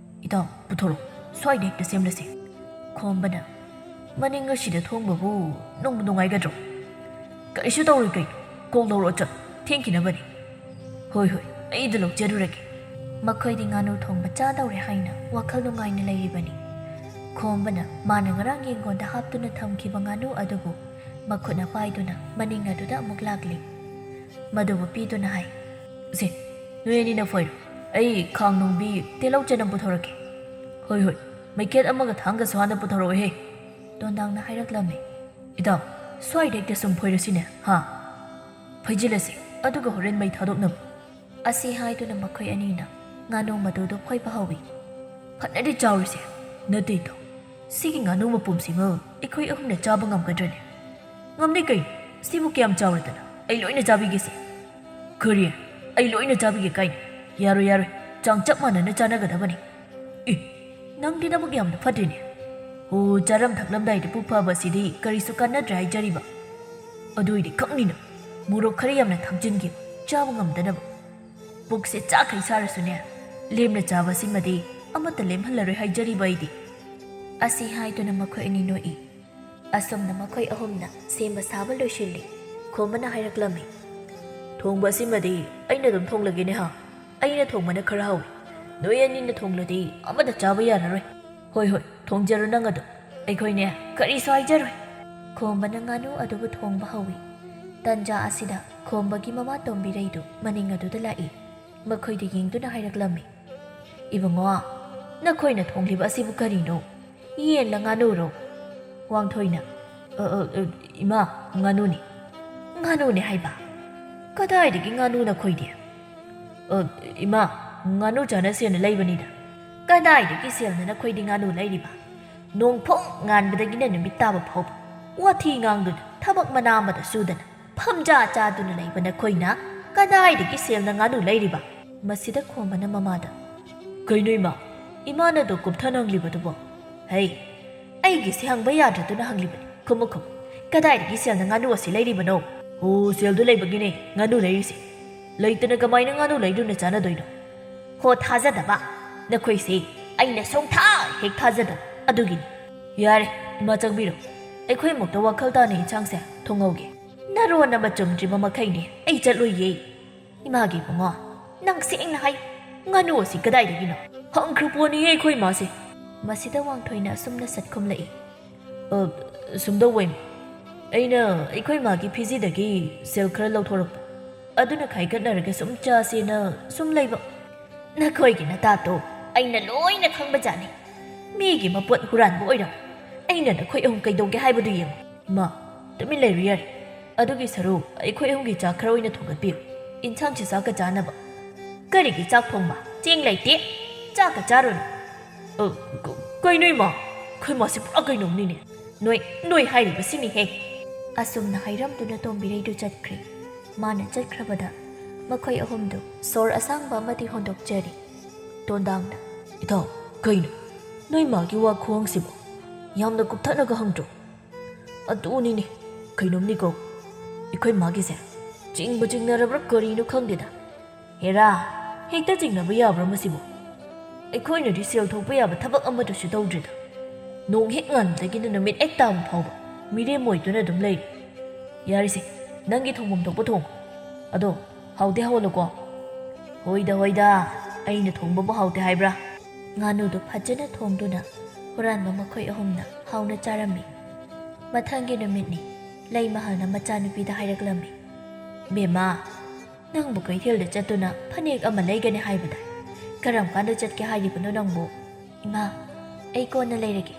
ꯏꯇꯥꯎ, ꯄꯨꯊꯣꯔꯛꯑꯣ, ꯁ꯭ꯋꯥꯏꯗ ꯍꯦꯛꯇ ꯁꯦꯝꯂꯁꯦ꯫" ꯈꯣꯝꯕꯅ, "ꯃꯅꯤꯡ ꯑꯁꯤꯗ ꯊꯣꯡꯕꯕꯨ ꯅꯨꯡꯕꯨ ꯅꯨꯡꯉꯥꯏꯒꯗ꯭ꯔꯣ?" "ꯀꯔꯤꯁꯨ ꯇꯧꯔꯣꯏ ꯀꯩꯅꯣ, ꯀꯣꯛ ꯂꯧꯔꯛꯑꯣ ꯆꯠ, ꯊꯦꯡꯈꯤꯅꯕꯅꯤ꯫" "ꯍꯣꯏ ꯍꯣꯏ, ꯑꯩꯗ ꯂꯧꯖꯔꯨꯔꯒꯦ꯫" ꯃꯈꯣꯏꯗꯤ ꯉꯥꯅꯨ ꯊꯣꯡꯕ ꯆꯥꯗꯧꯔꯦ ꯍꯥꯏꯅ ꯋꯥꯈꯜ ꯅꯨꯡꯉꯥꯏꯅ ꯂꯩꯔꯤꯕꯅꯤ꯫ ꯈꯣꯝꯕꯅ ꯃꯥꯅ ꯉꯔꯥꯡ ꯌꯦꯡꯒꯣꯟꯗ ꯍꯥꯞꯇꯨꯅ ꯊꯝꯈꯤꯕ ꯉꯥꯅꯨ ꯑꯗꯨꯕꯨ ꯃꯈꯨꯠꯅ ꯄꯥꯏꯗꯨꯅ ꯃꯅꯤꯡ ꯑꯗꯨꯗ ꯑꯃꯨꯛ ꯂꯥꯛꯂꯤ꯫ ꯃꯗꯨꯕꯨ ꯄꯤꯗꯨꯅ ꯍꯥꯏ, "ꯁꯦ, ꯅꯣꯏ ꯑꯅꯤꯅ ꯐꯣꯏꯔꯣ, ꯑꯩ ꯈꯥꯡ ꯅꯨꯡꯕꯤ ꯇꯤꯜꯍꯧ ꯆꯅꯝ ꯄꯨꯊꯣꯔꯛꯀꯦ꯫" "ꯍꯣꯏ ꯍꯣꯏ, ꯃꯩꯈꯦꯠ ꯑꯃꯒ ꯊꯥꯡꯒꯁꯨ ꯍꯥꯟꯅ ꯄꯨꯊꯣꯔꯛꯑꯣꯍꯦ꯫" ꯇꯣꯟꯗꯥꯡꯅ ꯍꯥꯏꯔꯛꯂꯝꯃꯤ꯫ "ꯏꯇꯥꯎ, ꯁ꯭ꯋꯥꯏꯗ ꯍꯦꯛꯇ ꯁꯨꯝ ꯐꯣꯏꯔꯁꯤꯅꯦ, ꯍꯥ? ꯐꯩꯖꯤꯜꯂꯁꯤ, ꯑꯗꯨꯒ ꯍꯣꯔꯦꯟ ꯃꯩ ꯊꯥꯗꯣꯛꯅꯕ꯫" ꯑꯁꯤ ꯍꯥꯏꯗꯨꯅ ꯃꯈꯣꯏ ꯑꯅꯤꯅ ꯉꯥꯅꯨ ꯃꯇꯨꯗꯨ ꯐꯣꯏꯕ ꯍꯧꯏ꯫ "ꯐꯅꯗꯤ ꯆꯥꯎꯔꯤꯁꯦ, ꯅꯠꯇꯦ ꯏꯇꯥꯎ, ꯁꯤꯒꯤ ꯉꯥꯅꯨ ꯃꯄꯨꯝꯁꯤꯃ ꯑꯩꯈꯣꯏ ꯑꯍꯨꯝꯅ ꯆꯥꯕ ꯉꯝꯒꯗ꯭ꯔꯅꯦ?" "ꯉꯝꯅꯤ ꯀꯩꯅꯣ, ꯁꯤꯕꯨ ꯀꯌꯥꯝ ꯆꯥꯎꯔꯗꯅ, ꯑꯩ ꯂꯣꯏꯅ ꯆꯥꯕꯤꯒꯦꯁꯦ꯫" "ꯀꯔꯤ? ꯑꯩ ꯂꯣꯏꯅ ꯆꯥꯕꯤꯒꯦ ꯀꯥꯏꯅ? ꯌꯥꯔꯣꯏ, ꯌꯥꯔꯣꯏ, ꯆꯥꯡ ꯆꯞ ꯃꯥꯟꯅꯅ ꯆꯥꯅꯒꯗꯕꯅꯤ꯫" "ꯑꯦ, ꯅꯪꯗꯤ ꯅꯕꯨꯛ ꯌꯥꯝꯅ ꯐꯠꯇꯦꯅꯦ꯫ ꯑꯣ, ꯆꯥꯔꯝ ꯊꯛꯂꯝꯗꯥꯏꯗ ꯄꯨꯛ ꯐꯕꯁꯤꯗꯤ ꯀꯔꯤꯁꯨ ꯀꯥꯟꯅꯗ꯭ꯔꯦ ꯍꯥꯏꯖꯔꯤꯕ꯫ ꯑꯗꯨ ꯑꯣꯏꯗꯤ ꯈꯪꯅꯤꯅ ꯃꯣꯔꯣꯛ ꯈꯔ ꯌꯥꯝꯅ ꯊꯥꯛꯆꯤꯟꯒꯦ, ꯆꯥꯕ ꯉꯝꯗꯅꯕ꯫ ꯄꯨꯛꯁꯦ ꯆꯥꯈꯩ ꯁꯥꯔꯁꯨꯅꯦ, ꯂꯦꯝꯅ ꯆꯥꯕꯁꯤꯃꯗꯤ ꯑꯃꯠꯇ ꯂꯦꯝꯍꯜꯂꯔꯣꯏ ꯍꯥꯏꯖꯔꯤꯕ ꯑꯩꯗꯤ꯫" ꯑꯁꯤ ꯍꯥꯏꯗꯨꯅ ꯃꯈꯣꯏ ꯑꯅꯤ ꯅꯣꯛꯏ꯫ ꯑꯁꯨꯝꯅ ꯃꯈꯣꯏ ꯑꯍꯨꯝꯅ ꯁꯦꯝꯕ ꯁꯥꯕ ꯂꯣꯏꯁꯤꯜꯂꯤ꯫ ꯈꯣꯝꯕꯅ ꯍꯥꯏꯔꯛꯂꯝꯃꯤ, "ꯊꯣꯡꯕ ꯑꯁꯤꯃꯗꯤ ꯑꯩꯅ ꯑꯗꯨꯝ ꯊꯣꯡꯂꯒꯦꯅꯦ ꯍꯥ꯫ ꯑꯩꯅ ꯊꯣꯡꯕꯅ ꯈꯔ ꯍꯥꯎꯏ꯫ ꯅꯣꯏ ꯑꯅꯤꯅ ꯊꯣꯡꯂꯗꯤ ꯑꯃꯠꯇ ꯆꯥꯕ ꯌꯥꯔꯔꯣꯏ꯫" "ꯍꯣꯏ ꯍꯣꯏ, ꯊꯣꯡꯖꯔꯣ ꯅꯪ ꯑꯗꯨꯝ, ꯑꯩꯈꯣꯏꯅꯦ ꯀꯔꯤꯁꯨ ꯍꯥꯏꯖꯔꯣꯏ꯫" ꯈꯣꯝꯕꯅ ꯉꯥꯅꯨ ꯑꯗꯨꯕꯨ ꯊꯣꯡꯕ ꯍꯧꯏ꯫ ꯇꯟꯖꯥ ꯑꯁꯤꯗ ꯈꯣꯝꯕꯒꯤ ꯃꯃꯥ ꯇꯣꯝꯕꯤꯔꯩꯗꯨ ꯃꯅꯤꯡ ꯑꯗꯨꯗ ꯂꯥꯛꯏ꯫ ꯃꯈꯣꯏꯗ ꯌꯦꯡꯗꯨꯅ ꯍꯥꯏꯔꯛꯂꯝꯃꯤ, "ꯏꯕꯨꯡꯉꯣ, ꯅꯈꯣꯏꯅ ꯊꯣꯡꯂꯤꯕ ꯑꯁꯤꯕꯨ ꯀꯔꯤꯅꯣ? ꯌꯦꯟꯂ ꯉꯥꯅꯨꯔꯣ?" ꯋꯥꯡꯊꯣꯏꯅ, "ꯑ, ꯑ, ꯑ, ꯏꯃꯥ, ꯉꯥꯅꯨꯅꯤ꯫" "ꯉꯥꯅꯨꯅꯦ ꯍꯥꯏꯕ? ꯀꯗꯥꯏꯗꯒꯤ ꯉꯥꯅꯨ ꯅꯈꯣꯏꯗꯤ?" "ꯑ, ꯏꯃꯥ, ꯉꯥꯅꯨ ꯆꯥꯅꯁꯦꯅ ꯂꯩꯕꯅꯤꯗ꯫" "ꯀꯗꯥꯏꯗꯒꯤ ꯁꯦꯜꯅ ꯅꯈꯣꯏꯗꯤ ꯉꯥꯅꯨ ꯂꯩꯔꯤꯕ? ꯅꯣꯡꯐꯣꯡ ꯉꯥꯟꯕꯗꯒꯤꯅ ꯅꯨꯃꯤꯠ ꯇꯥꯕ ꯐꯥꯎꯕ ꯋꯥꯊꯤ ꯉꯥꯡꯗꯨꯅ ꯊꯕꯛ ꯃꯅꯥ ꯑꯃꯗ ꯁꯨꯗꯅ ꯐꯝꯖꯥ ꯆꯥꯗꯨꯅ ꯂꯩꯕ ꯅꯈꯣꯏꯅ ꯀꯗꯥꯏꯗꯒꯤ ꯁꯦꯜꯅ ꯉꯥꯅꯨ ꯂꯩꯔꯤꯕ?" ꯃꯁꯤꯗ ꯈꯣꯝꯕꯅ ꯃꯃꯥꯗ, "ꯀꯩꯅꯣ ꯏꯃꯥ, ꯏꯃꯥꯅ ꯑꯗꯨ ꯀꯨꯞꯊꯅ ꯍꯪꯂꯤꯕꯗꯨꯕꯣ? ꯍꯩ, ꯑꯩꯒꯤꯁꯦ ꯍꯪꯕ ꯌꯥꯗ꯭ꯔꯗꯨꯅ ꯍꯪꯂꯤꯕꯅꯤ꯫ ꯈꯨꯝꯃꯨ, ꯈꯨꯝꯃꯨ꯫ ꯀꯗꯥꯏꯗꯒꯤ ꯁꯦꯜꯅ ꯉꯥꯅꯨ ꯑꯁꯤ ꯂꯩꯔꯤꯕꯅꯣ? ꯑꯣ, ꯁꯦꯜꯗꯨ ꯂꯩꯕꯒꯤꯅꯦ ꯉꯥꯅꯨ ꯂꯩꯔꯤꯁꯦ꯫ ꯂꯩꯇꯅ ꯀꯃꯥꯏꯅ ꯉꯥꯅꯨ ꯂꯩꯗꯨꯅ ꯆꯥꯅꯗꯣꯏꯅꯣ? ꯍꯣ, ꯊꯥꯖꯗꯕ꯫ ꯅꯈꯣꯏꯁꯦ ꯑꯩꯅ ꯁꯨꯡꯊꯥ ꯍꯦꯛ ꯊꯥꯖꯗꯕ꯫ ꯑꯗꯨꯒꯤꯅꯤ꯫ ꯌꯥꯔꯦ, ꯏꯃꯥ, ꯆꯪꯕꯤꯔꯣ꯫ ꯑꯩꯈꯣꯏ ꯑꯃꯨꯛꯇ ꯋꯥꯈꯜ ꯇꯥꯅ ꯏꯟꯁꯥꯡꯁꯦ ꯊꯣꯡꯍꯧꯒꯦ꯫ ꯅꯔꯣꯟ ꯑꯃ ꯆꯨꯝꯗ꯭ꯔꯤꯕ ꯃꯈꯩꯅꯦ꯫ ꯑꯩ ꯆꯠꯂꯣꯏꯌꯦ꯫ ꯏꯃꯥꯒꯤ ꯏꯕꯨꯡꯉꯣ, ꯅꯪ ꯁꯦꯡꯅ ꯍꯥꯏ, ꯉꯥꯅꯨ ꯑꯁꯤ ꯀꯗꯥꯏꯗꯒꯤꯅꯣ? ꯍꯪꯈ꯭ꯔ ꯄꯣꯠꯅꯤꯌꯦ ꯑꯩꯈꯣꯏ ꯏꯃꯥꯁꯦ꯫ ꯃꯁꯤꯗ ꯋꯥꯡꯊꯣꯏꯅ ꯑꯁꯨꯝꯅ ꯁꯠꯈꯨꯝꯂꯛꯏ꯫ "ꯑ, ꯁꯨꯝ ꯇꯧꯋꯦ, ꯑꯩꯅ ꯑꯩꯈꯣꯏ ꯏꯃꯥꯒꯤ ꯐꯤꯖꯤꯗꯒꯤ ꯁꯦꯜ ꯈꯔ ꯂꯧꯊꯣꯔꯛꯄ, ꯑꯗꯨꯅ ꯈꯥꯏꯒꯠꯅꯔꯒ ꯁꯨꯝ ꯆꯥꯁꯦꯅ ꯁꯨꯝ ꯂꯩꯕ꯫" ꯅꯈꯣꯏꯒꯤ ꯅꯇꯥꯇꯣ ꯑꯩꯅ ꯂꯣꯏꯅ ꯈꯪꯕꯖꯥꯠꯅꯤ꯫ ꯃꯤꯒꯤ ꯃꯄꯣꯠ ꯍꯨꯔꯥꯟꯕ ꯑꯣꯏꯔꯝ꯫ ꯑꯩꯅ ꯅꯈꯣꯏ ꯑꯍꯨꯝ ꯀꯩꯗꯧꯒꯦ ꯍꯥꯏꯕꯗꯨ ꯌꯦꯡꯉꯨ꯫ ꯏꯃꯥ, ꯇꯨꯃꯤꯟ ꯂꯩꯔꯨ ꯌꯥꯔꯦ꯫ ꯑꯗꯨꯒꯤ ꯁꯔꯨꯛ ꯑꯩꯈꯣꯏ ꯑꯍꯨꯝꯒꯤ ꯆꯥꯛ ꯈꯔ ꯑꯣꯏꯅ ꯊꯣꯡꯒꯠꯄꯤꯌꯨ꯫ ꯏꯟꯁꯥꯡꯁꯤ ꯆꯥꯛꯀ ꯆꯥꯅꯕ꯫ ꯀꯔꯤꯒꯤ ꯆꯥꯛ ꯊꯣꯡꯕ? ꯆꯦꯡ ꯂꯩꯇꯦ꯫ ꯆꯥꯛꯀ ꯆꯥꯔꯨꯅꯨ꯫ ꯑ, ꯀ-, ꯀꯩꯅꯣ ꯏꯃꯥ? ꯑꯩꯈꯣꯏ ꯃꯥꯁꯤ ꯄꯨꯔꯥ ꯀꯩꯅꯣꯝꯅꯤꯅꯦ꯫ ꯅꯣꯏ, ꯅꯣꯏ ꯍꯥꯏꯔꯤꯕꯁꯤꯅꯤꯍꯦ꯫ ꯑꯁꯨꯝꯅ ꯍꯥꯏꯔꯝꯗꯨꯅ ꯇꯣꯝꯕꯤꯔꯩꯗꯨ ꯆꯠꯈ꯭ꯔꯦ꯫ ꯃꯥꯅ ꯆꯠꯈ꯭ꯔꯕꯗ ꯃꯈꯣꯏ ꯑꯍꯨꯝꯗꯨ ꯁꯣꯔ ꯑꯁꯥꯡꯕ ꯑꯃꯗꯤ ꯍꯣꯟꯗꯣꯛꯆꯔꯤ꯫ ꯇꯣꯟꯗꯥꯡꯅ, "ꯏꯇꯥꯎ, ꯀꯩꯅꯣ? ꯅꯣꯏ ꯃꯥꯒꯤ ꯋꯥ ꯈꯨꯍꯪꯁꯤꯕꯨ ꯌꯥꯝꯅ ꯀꯨꯞꯊꯠꯅꯒ ꯍꯪꯗ꯭ꯔꯣ?" "ꯑꯗꯨꯅꯤꯅꯦ, ꯀꯩꯅꯣꯝꯅꯤꯀꯣ꯫ ꯑꯩꯈꯣꯏ ꯃꯥꯒꯤꯁꯦ ꯆꯤꯡꯕ ꯆꯤꯡꯅꯔꯕ꯭ꯔꯥ ꯀꯔꯤꯅꯣ ꯈꯪꯗꯦꯗ꯫ ꯍꯦꯔꯥ, ꯍꯦꯛꯇ ꯆꯤꯡꯅꯕ ꯌꯥꯕ꯭ꯔꯥ ꯃꯁꯤꯕꯨ? ꯑꯩꯈꯣꯏꯅꯗꯤ ꯁꯦꯜ ꯊꯣꯛꯄ ꯌꯥꯕ ꯊꯕꯛ ꯑꯃꯠꯇꯁꯨ ꯇꯧꯗ꯭ꯔꯤꯗ꯫ ꯅꯣꯡ ꯍꯦꯛ ꯉꯥꯟꯕꯗꯒꯤꯅ ꯅꯨꯃꯤꯠ ꯍꯦꯛ ꯇꯥꯕ ꯐꯥꯎꯕ ꯃꯤꯔꯦꯝ ꯑꯣꯏꯗꯨꯅ ꯑꯗꯨꯝ ꯂꯩꯔꯤ꯫ ꯌꯥꯔꯤꯁꯦ, ꯅꯪꯒꯤ ꯊꯣꯡꯐꯝ ꯊꯣꯛꯄ ꯊꯣꯡ꯫ ꯑꯗꯣ ꯍꯥꯎꯗꯤ ꯍꯥꯎꯍꯜꯂꯨꯀꯣ꯫" "ꯍꯣꯏꯗ, ꯍꯣꯏꯗ, ꯑꯩꯅ ꯊꯣꯡꯕꯕꯨ ꯍꯥꯎꯇꯦ ꯍꯥꯏꯕ꯭ꯔꯥ?" ꯉꯥꯅꯨꯗꯨ ꯐꯖꯅ ꯊꯣꯡꯗꯨꯅ ꯍꯨꯔꯥꯟꯕ ꯃꯈꯣꯏ ꯑꯍꯨꯝꯅ ꯍꯥꯎꯅ ꯆꯥꯔꯝꯃꯤ꯫ ꯃꯊꯪꯒꯤ ꯅꯨꯃꯤꯠꯅꯤ꯫ ꯂꯩꯃꯍꯜꯅ ꯃꯆꯥꯅꯨꯄꯤꯗ ꯍꯥꯏꯔꯛꯂꯝꯃꯤ, "ꯕꯦꯝꯃ, ꯅꯪꯕꯨ ꯀꯩꯊꯦꯜꯗ ꯆꯠꯇꯨꯅ ꯐꯅꯦꯛ ꯑꯃ ꯂꯩꯒꯅꯤ ꯍꯥꯏꯕꯗꯥꯏ? ꯀꯔꯝ ꯀꯥꯟꯗ ꯆꯠꯀꯦ ꯍꯥꯏꯔꯤꯕꯅꯣ ꯅꯪꯕꯨ?" "ꯏꯃꯥ, ꯑꯩ ꯀꯣꯟꯅ ꯂꯩꯔꯒꯦ꯫"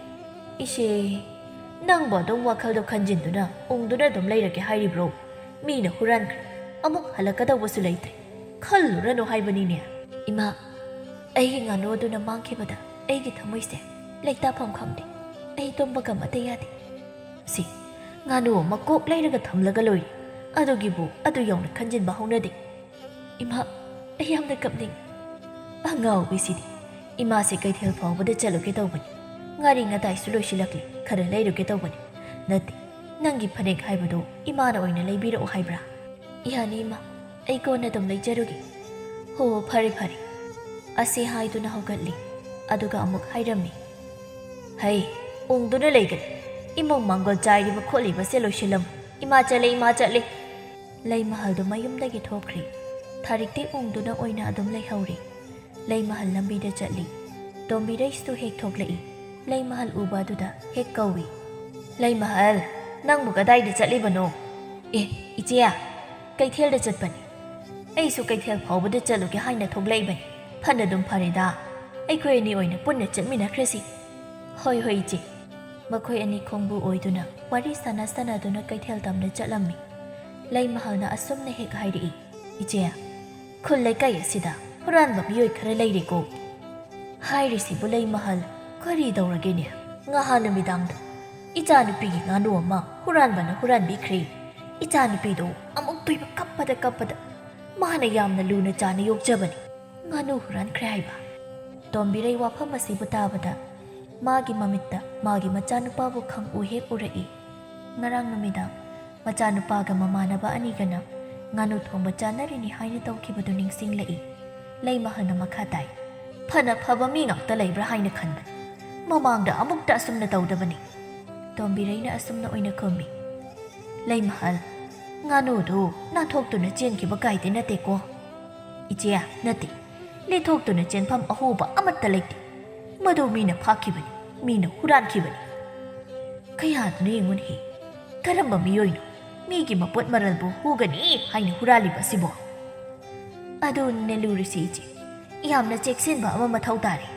"ꯏꯆꯦ, ꯅꯪꯕꯨ ꯑꯗꯨꯝ ꯋꯥꯈꯜꯗꯣ ꯈꯟꯖꯤꯟꯗꯨꯅ ꯎꯪꯗꯨꯅ ꯑꯗꯨꯝ ꯂꯩꯔꯒꯦ ꯍꯥꯏꯔꯤꯕ꯭ꯔꯣ? ꯃꯤꯅ ꯍꯨꯔꯥꯟꯈ꯭ꯔꯦ, ꯑꯃꯨꯛ ꯍꯜꯂꯛꯀꯗꯧꯕꯁꯨ ꯂꯩꯇ꯭ꯔꯦ꯫ ꯈꯜꯂꯨꯔꯅꯨ ꯍꯥꯏꯕꯅꯤꯅꯦ꯫" "ꯏꯃꯥ, ꯑꯩꯒꯤ ꯉꯥꯅꯨ ꯑꯗꯨꯅ ꯃꯥꯡꯈꯤꯕꯗ ꯑꯩꯒꯤ ꯊꯃꯣꯏꯁꯦ ꯂꯩꯇꯥꯐꯝ ꯈꯪꯗꯦ꯫ ꯑꯩ ꯇꯨꯝꯕꯒ ꯑꯃꯠꯇ ꯌꯥꯗꯦ꯫" "ꯁꯤ, ꯉꯥꯅꯨ ꯑꯃ ꯀꯣꯛ ꯂꯩꯔꯒ ꯊꯝꯂꯒ ꯂꯣꯏꯔꯦ꯫ ꯑꯗꯨꯒꯤꯕꯨ ꯑꯗꯨ ꯌꯧꯅ ꯈꯟꯖꯤꯟꯕ ꯍꯧꯅꯗꯦ꯫" "ꯏꯃꯥ, ꯑꯩ ꯌꯥꯝꯅ ꯀꯞꯅꯤꯡ꯫" "ꯑꯉꯥꯎꯕꯤꯁꯤꯗꯤ, ꯏꯃꯥꯁꯦ ꯀꯩꯊꯦꯜ ꯐꯥꯎꯕꯗ ꯆꯠꯂꯨꯒꯦ ꯇꯧꯕꯅꯤ꯫ ꯉꯥꯔꯤ ꯉꯇꯥꯏꯁꯨ ꯂꯣꯏꯁꯤꯜꯂꯛꯂꯦ, ꯈꯔ ꯂꯩꯔꯨꯒꯦ ꯇꯧꯕꯅꯤ꯫ ꯅꯠꯇꯦ, ꯅꯪꯒꯤ ꯐꯅꯦꯛ ꯍꯥꯏꯕꯗꯨ ꯏꯃꯥꯅ ꯑꯣꯏꯅ ꯂꯩꯕꯤꯔꯛꯑꯣ ꯍꯥꯏꯕ꯭ꯔꯥ? ꯌꯥꯅꯤ ꯏꯃꯥ, ꯑꯩ ꯀꯣꯟꯅ ꯑꯗꯨꯝ ꯂꯩꯖꯔꯨꯒꯦ꯫ ꯍꯣ, ꯐꯔꯦ ꯐꯔꯦ꯫ ꯑꯁꯤ ꯍꯥꯏꯗꯨꯅ ꯍꯧꯒꯠꯂꯤ, ꯑꯗꯨꯒ ꯑꯃꯨꯛ ꯍꯥꯏꯔꯝꯃꯤ, ꯍꯩ, ꯎꯪꯗꯨꯅ ꯂꯩꯒꯅꯨ꯫ ꯏꯃꯨꯡ ꯃꯥꯡꯒꯣꯜ ꯆꯥꯏꯔꯤꯕ ꯈꯣꯠꯂꯤꯕꯁꯦ ꯂꯣꯏꯁꯤꯜꯂꯝꯃꯨ꯫ ꯏꯃꯥ ꯆꯠꯂꯦ, ꯏꯃꯥ ꯆꯠꯂꯦ꯫ ꯂꯩꯃꯍꯜꯗꯨ ꯃꯌꯨꯝꯗꯒꯤ ꯊꯣꯛꯈ꯭ꯔꯦ꯫ ꯊꯥꯔꯤꯛꯇꯤ ꯎꯪꯗꯨꯅ ꯑꯣꯏꯅ ꯑꯗꯨꯝ ꯂꯩꯍꯧꯔꯦ꯫ ꯂꯩꯃꯍꯜ ꯂꯝꯕꯤꯗ ꯆꯠꯂꯤ꯫ ꯇꯣꯝꯕꯤꯔꯩꯁꯨ ꯍꯦꯛ ꯊꯣꯛꯂꯛꯏ꯫ ꯂꯩꯃꯍꯜ ꯎꯕ ꯑꯗꯨꯗ ꯍꯦꯛ ꯀꯧꯏ, ꯂꯩꯃꯍꯜ, ꯅꯪꯕꯨ ꯀꯗꯥꯏꯗ ꯆꯠꯂꯤꯕꯅꯣ? ꯑꯦ, ꯏꯆꯦ, ꯀꯩꯊꯦꯜꯗ ꯆꯠꯄꯅꯤ꯫ ꯑꯩꯁꯨ ꯀꯩꯊꯦꯜ ꯐꯥꯎꯕꯗ ꯆꯠꯂꯨꯒꯦ ꯍꯥꯏꯅ ꯊꯣꯛꯂꯛꯏꯕꯅꯤ꯫ ꯐꯅꯗꯨꯝ ꯐꯔꯦꯗ, ꯑꯩꯈꯣꯏ ꯑꯅꯤ ꯑꯣꯏꯅ ꯄꯨꯟꯅ ꯆꯠꯃꯤꯟꯅꯈ꯭ꯔꯁꯤ꯫ ꯍꯣꯏ ꯍꯣꯏ ꯏꯆꯦ꯫ ꯃꯈꯣꯏ ꯑꯅꯤ ꯈꯣꯡꯕꯨ ꯑꯣꯏꯗꯨꯅ ꯋꯥꯔꯤ ꯁꯥꯟꯅ ꯁꯥꯟꯅꯗꯨꯅ ꯀꯩꯊꯦꯜ ꯇꯝꯅ ꯆꯠꯂꯝꯃꯤ꯫ ꯂꯩꯃꯍꯜꯅ ꯑꯁꯨꯝꯅ ꯍꯦꯛ ꯍꯥꯏꯔꯛꯏ, ꯏꯆꯦ, ꯈꯨꯜ ꯂꯩꯀꯥꯏ ꯑꯁꯤꯗ ꯍꯨꯔꯥꯟꯕ ꯃꯤꯑꯣꯏ ꯈꯔ ꯂꯩꯔꯦꯀꯣ꯫ ꯍꯥꯏꯔꯤꯁꯤꯕꯨ ꯂꯩꯃꯍꯜ, ꯀꯔꯤ ꯇꯧꯔꯒꯦꯅꯦ? ꯉꯍꯥꯟ ꯅꯨꯃꯤꯗꯥꯡꯗ ꯏꯆꯥꯅꯨꯄꯤꯒꯤ ꯉꯥꯅꯨ ꯑꯃ ꯍꯨꯔꯥꯟꯕꯅ ꯍꯨꯔꯥꯟꯕꯤꯈ꯭ꯔꯦ꯫ ꯏꯆꯥꯅꯨꯄꯤꯗꯣ ꯑꯃꯨꯛꯇꯣꯏꯕ ꯀꯞꯄꯗ ꯀꯞꯄꯗ, ꯃꯥꯅ ꯌꯥꯝꯅ ꯂꯨꯅ ꯆꯥꯅ ꯌꯣꯛꯆꯕꯅꯤ, ꯉꯥꯅꯨ ꯍꯨꯔꯥꯟꯈ꯭ꯔꯦ ꯍꯥꯏꯕ꯫ ꯇꯣꯝꯕꯤꯔꯩ ꯋꯥꯐꯝ ꯑꯁꯤꯕꯨ ꯇꯥꯕꯗ ꯃꯥꯒꯤ ꯃꯃꯤꯠꯇ ꯃꯥꯒꯤ ꯃꯆꯥꯅꯨꯄꯥꯕꯨ ꯈꯪꯎ ꯍꯦꯛ ꯎꯔꯛꯏ꯫ ꯉꯔꯥꯡ ꯅꯨꯃꯤꯗꯥꯡ ꯃꯆꯥꯅꯨꯄꯥꯒ ꯃꯃꯥꯟꯅꯕ ꯑꯅꯤꯒꯅ ꯉꯥꯅꯨ ꯊꯣꯡꯕ ꯆꯥꯅꯔꯤꯅꯤ ꯍꯥꯏꯅ ꯇꯧꯈꯤꯕꯗꯨ ꯅꯤꯡꯁꯤꯡꯂꯛꯏ꯫ ꯂꯩꯃꯍꯜꯅ ꯃꯈꯥ ꯇꯥꯏ, ꯐꯅ ꯐꯕ ꯃꯤ ꯉꯥꯛꯇ ꯂꯩꯕ꯭ꯔꯥ ꯍꯥꯏꯅ ꯈꯟꯕꯅꯤ꯫ ꯃꯃꯥꯡꯗ ꯑꯃꯨꯛꯇ ꯑꯁꯨꯝꯅ ꯇꯧꯗꯕꯅꯤ꯫ ꯇꯣꯝꯕꯤꯔꯩꯅ ꯑꯁꯨꯝꯅ ꯑꯣꯏꯅ ꯈꯨꯝꯃꯤ, ꯂꯩꯃꯍꯜ, ꯉꯥꯅꯨꯗꯨ ꯅꯥꯟꯊꯣꯛꯇꯨꯅ ꯆꯦꯟꯈꯤꯕ ꯀꯥꯏꯗꯤ ꯅꯠꯇꯦꯀꯣ? ꯏꯆꯦ, ꯅꯠꯇꯦ꯫ ꯂꯤꯊꯣꯛꯇꯨꯅ ꯆꯦꯟꯐꯝ ꯑꯍꯣꯕ ꯑꯃꯠꯇ ꯂꯩꯇꯦ꯫ ꯃꯗꯨ ꯃꯤꯅ ꯐꯥꯈꯤꯕꯅꯤ, ꯃꯤꯅ ꯍꯨꯔꯥꯟꯈꯤꯕꯅꯤ꯫ ꯀꯌꯥꯗꯨꯅ ꯌꯦꯡꯉꯨꯅꯦ, ꯀꯔꯝꯕ ꯃꯤꯑꯣꯏꯅꯣ ꯃꯤꯒꯤ ꯃꯄꯣꯠ ꯃꯔꯜꯕꯨ ꯍꯨꯒꯅꯤ ꯍꯥꯏꯅ ꯍꯨꯔꯥꯜꯂꯤꯕ ꯑꯁꯤꯕꯣ? ꯑꯗꯨꯅꯤꯅꯦ ꯂꯨꯔꯤꯁꯤ ꯏꯆꯦ, ꯌꯥꯝꯅ ꯆꯦꯛꯁꯤꯟꯕ ꯑꯃ ꯃꯊꯧ ꯇꯥꯔꯦ꯫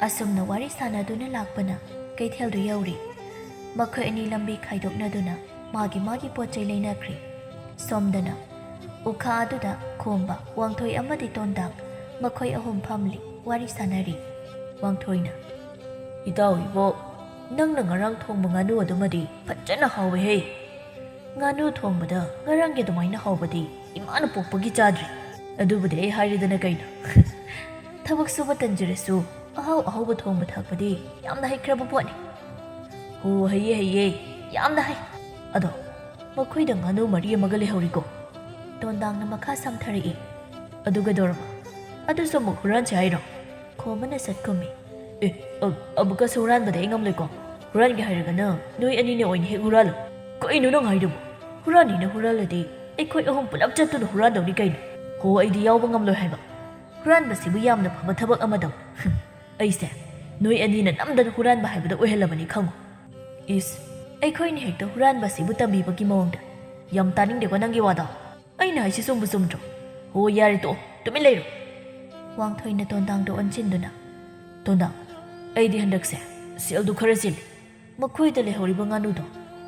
ꯑꯁꯨꯝꯅ ꯋꯥꯔꯤ ꯁꯥꯟꯅꯗꯨꯅ ꯂꯥꯛꯄꯅ ꯀꯩꯊꯦꯜꯗꯨ ꯌꯧꯔꯦ꯫ ꯃꯈꯣꯏ ꯑꯅꯤ ꯂꯝꯕꯤ ꯈꯥꯏꯗꯣꯛꯅꯗꯨꯅ ꯃꯥꯒꯤ ꯃꯥꯒꯤ ꯄꯣꯠ ꯆꯩ ꯂꯩꯅꯈ꯭ꯔꯦ꯫ ꯁꯣꯝꯗꯅ ꯎꯈꯥ ꯑꯗꯨꯗ ꯈꯣꯝꯕ ꯋꯥꯡꯊꯣꯏ ꯑꯃꯗꯤ ꯇꯣꯟꯗꯥꯡ, ꯃꯈꯣꯏ ꯑꯍꯨꯝ ꯐꯝꯂꯤ, ꯋꯥꯔꯤ ꯁꯥꯟꯅꯔꯤ꯫ ꯋꯥꯡꯊꯣꯏꯅ, ꯏꯇꯥꯎ ꯏꯕꯣꯛ, ꯅꯪꯅ ꯉꯔꯥꯡ ꯊꯣꯡꯕ ꯉꯥꯅꯨ ꯑꯗꯨꯃꯗꯤ ꯐꯖꯅ ꯍꯥꯎꯋꯦꯍꯦ꯫ ꯉꯥꯅꯨ ꯊꯣꯡꯕꯗ ꯉꯔꯥꯡꯒꯤ ꯑꯗꯨꯃꯥꯏꯅ ꯍꯥꯎꯕꯗꯤ ꯏꯃꯥꯅ ꯄꯣꯛꯄꯒꯤ ꯆꯥꯗ꯭ꯔꯤ꯫ ꯑꯗꯨꯕꯨꯗꯤ ꯑꯩ ꯍꯥꯏꯔꯦꯗꯅ ꯀꯩꯅꯣ꯫ ꯊꯕꯛ ꯁꯨꯕ ꯇꯟꯖꯔꯁꯨ ꯑꯍꯥꯎ ꯑꯍꯥꯎꯕ ꯊꯣꯡꯕ ꯊꯥꯛꯄꯗꯤ ꯌꯥꯝꯅ ꯍꯩꯈ꯭ꯔꯕ ꯄꯣꯠꯅꯤ꯫ "ꯍꯣ, ꯍꯩꯌꯦ, ꯍꯩꯌꯦ, ꯌꯥꯝꯅ ꯍꯩ꯫ ꯑꯗꯣ ꯃꯈꯣꯏꯗ ꯉꯥꯅꯨ ꯃꯔꯤ ꯑꯃꯒ ꯂꯩꯍꯧꯔꯤꯀꯣ?" ꯇꯣꯟꯗꯥꯡꯅ ꯃꯈꯥ ꯁꯝꯊꯔꯛꯏ꯫ "ꯑꯗꯨ ꯀꯩꯗꯧꯔꯕ? ꯑꯗꯨꯁꯨ ꯑꯃꯨꯛ ꯍꯨꯔꯥꯟꯁꯦ ꯍꯥꯏꯔꯣ?" ꯈꯣꯝꯕꯅ ꯁꯠ ꯈꯨꯝꯃꯤ꯫ "ꯑꯦ, ꯑ-, ꯑꯃꯨꯛꯀꯁꯨ ꯍꯨꯔꯥꯟꯕꯗꯤ ꯑꯩ ꯉꯝꯂꯣꯏꯀꯣ꯫ ꯍꯨꯔꯥꯟꯒꯦ ꯍꯥꯏꯔꯒꯅ ꯅꯣꯏ ꯑꯅꯤꯅꯦ ꯑꯣꯏꯅ ꯍꯦꯛ ꯍꯨꯔꯥꯜꯂꯨ꯫" "ꯀꯩꯅꯣ ꯅꯪ ꯍꯥꯏꯗꯨꯕꯨ? ꯍꯨꯔꯥꯟꯅꯤꯅ ꯍꯨꯔꯥꯜꯂꯗꯤ ꯑꯩꯈꯣꯏ ꯑꯍꯨꯝ ꯄꯨꯂꯞ ꯆꯠꯇꯨꯅ ꯍꯨꯔꯥꯟꯗꯧꯅꯤ ꯀꯩꯅꯣ?" "ꯍꯣ, ꯑꯩꯗꯤ ꯌꯥꯎꯕ ꯉꯝꯂꯣꯏ ꯍꯥꯏꯕ꯫ ꯍꯨꯔꯥꯟꯕꯁꯤꯕꯨ ꯌꯥꯝꯅ ꯐꯕ ꯊꯕꯛ ꯑꯃꯗꯧ꯫ ꯑꯩꯁꯦ ꯅꯣꯏ ꯑꯅꯤꯅ ꯅꯝꯗꯅ ꯍꯨꯔꯥꯟꯕ ꯍꯥꯏꯕꯗꯣ ꯑꯣꯏꯍꯜꯂꯕꯅꯤ ꯈꯪꯉꯨ꯫" "ꯏꯁ, ꯑꯩꯈꯣꯏꯅ ꯍꯦꯛꯇ ꯍꯨꯔꯥꯟꯕꯁꯤꯕꯨ ꯇꯝꯕꯤꯕꯒꯤ ꯃꯑꯣꯡꯗ꯫ ꯌꯥꯝ ꯇꯥꯅꯤꯡꯗꯦꯀꯣ ꯅꯪꯒꯤ ꯋꯥꯗꯣ꯫ ꯑꯩꯅ ꯍꯥꯏꯁꯤ ꯆꯨꯝꯕꯨ ꯆꯨꯝꯗ꯭ꯔꯣ?" "ꯍꯣ, ꯌꯥꯔꯦ, ꯇꯣꯛꯑꯣ, ꯇꯨꯃꯤꯟ ꯂꯩꯔꯣ꯫" ꯋꯥꯡꯊꯣꯏꯅ ꯇꯣꯟꯗꯥꯡꯗ ꯑꯣꯟꯁꯤꯟꯗꯨꯅ, "ꯇꯣꯟꯗꯥꯡ, ꯑꯩꯗꯤ ꯍꯟꯗꯛꯁꯦ ꯁꯦꯜꯗꯨ ꯈꯔ ꯆꯤꯜꯂꯤ꯫ ꯃꯈꯣꯏꯗ ꯂꯩꯍꯧꯔꯤꯕ ꯉꯥꯅꯨꯗꯣ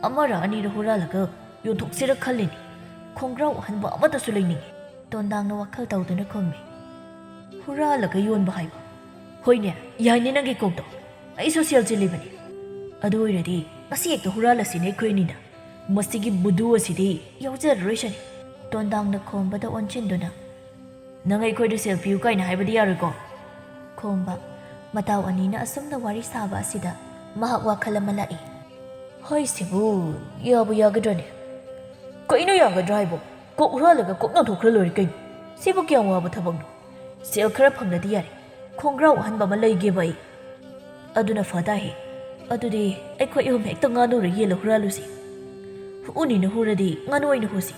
ꯑꯃꯔ ꯑꯅꯤꯔ ꯍꯨꯔꯥꯜꯂꯒ ꯌꯣꯟꯊꯣꯛꯁꯤꯔ ꯈꯜꯂꯤꯅꯤ꯫ ꯈꯣꯡꯒ꯭ꯔꯥꯎ ꯑꯍꯟꯕ ꯑꯃꯠꯇꯁꯨ ꯂꯩꯅꯤꯡꯉꯤ꯫" ꯇꯣꯟꯗꯥꯡꯅ ꯋꯥꯈꯜ ꯇꯧꯗꯨꯅ ꯈꯨꯝꯃꯤ꯫ "ꯍꯨꯔꯥꯜꯂꯒ ꯌꯣꯟꯕ ꯍꯥꯏꯕ? ꯍꯣꯏꯅꯦ, ꯌꯥꯏꯅꯦ ꯅꯪꯒꯤ ꯀꯣꯛꯇꯣ꯫ ꯑꯩꯁꯨ ꯁꯦꯜ ꯆꯤꯜꯂꯤꯕꯅꯤ꯫ ꯑꯗꯨ ꯑꯣꯏꯔꯗꯤ ꯉꯁꯤ ꯍꯦꯛꯇ ꯍꯨꯔꯥꯜꯂꯁꯤꯅꯦ ꯑꯩꯈꯣꯏ ꯑꯅꯤꯅ꯫ ꯃꯁꯤꯒꯤ ꯕꯨꯗꯨ ꯑꯁꯤꯗꯤ ꯌꯥꯎꯖꯔꯔꯣꯏꯁꯅꯤ꯫" ꯇꯣꯟꯗꯥꯡꯅ ꯈꯣꯝꯕꯗ ꯑꯣꯟꯁꯤꯟꯗꯨꯅ, "ꯅꯪ ꯑꯩꯈꯣꯏꯗ ꯁꯦꯜ ꯄꯤꯌꯨ ꯀꯥꯏꯅ ꯍꯥꯏꯕꯗꯤ ꯌꯥꯔꯣꯏꯀꯣ?" ꯈꯣꯝꯕ꯫ ꯃꯇꯥꯎ ꯑꯅꯤꯅ ꯑꯁꯨꯝꯅ ꯋꯥꯔꯤ ꯁꯥꯕ ꯑꯁꯤꯗ ꯃꯍꯥꯛ ꯋꯥꯈꯜ ꯑꯃ ꯂꯥꯛꯏ꯫ "ꯍꯣꯏꯁꯤꯕꯨ ꯌꯥꯕꯨ ꯌꯥꯒꯗ꯭ꯔꯅꯦ? ꯀꯩꯅꯣ ꯌꯥꯒꯗ꯭ꯔꯥ ꯍꯥꯏꯕꯣ? ꯀꯣꯛ ꯍꯨꯔꯥꯜꯂꯒ ꯀꯣꯛ ꯌꯣꯟꯊꯣꯛꯈ꯭ꯔ ꯂꯣꯏꯔꯦ ꯀꯩꯅꯣ꯫ ꯁꯤꯕꯨ ꯀꯌꯥꯝ ꯋꯥꯕ ꯊꯕꯛꯅꯣ? ꯁꯦꯜ ꯈꯔ ꯐꯪꯂꯗꯤ ꯌꯥꯔꯦ꯫ ꯈꯣꯡꯒ꯭ꯔꯥꯎ ꯑꯍꯟꯕ ꯑꯃ ꯂꯩꯒꯦꯕ ꯑꯩ꯫" "ꯑꯗꯨꯅ ꯐ ꯇꯥꯏꯍꯦ꯫ ꯑꯗꯨꯗꯤ ꯑꯩꯈꯣꯏ ꯑꯍꯨꯝ ꯍꯦꯛꯇ ꯉꯥꯅꯨꯔ ꯌꯦꯜꯂ ꯍꯨꯔꯥꯜꯂꯨꯁꯤ꯫ ꯍꯨꯅꯤꯅ ꯍꯨꯔꯗꯤ ꯉꯥꯅꯨ ꯑꯣꯏꯅ ꯍꯨꯁꯤ꯫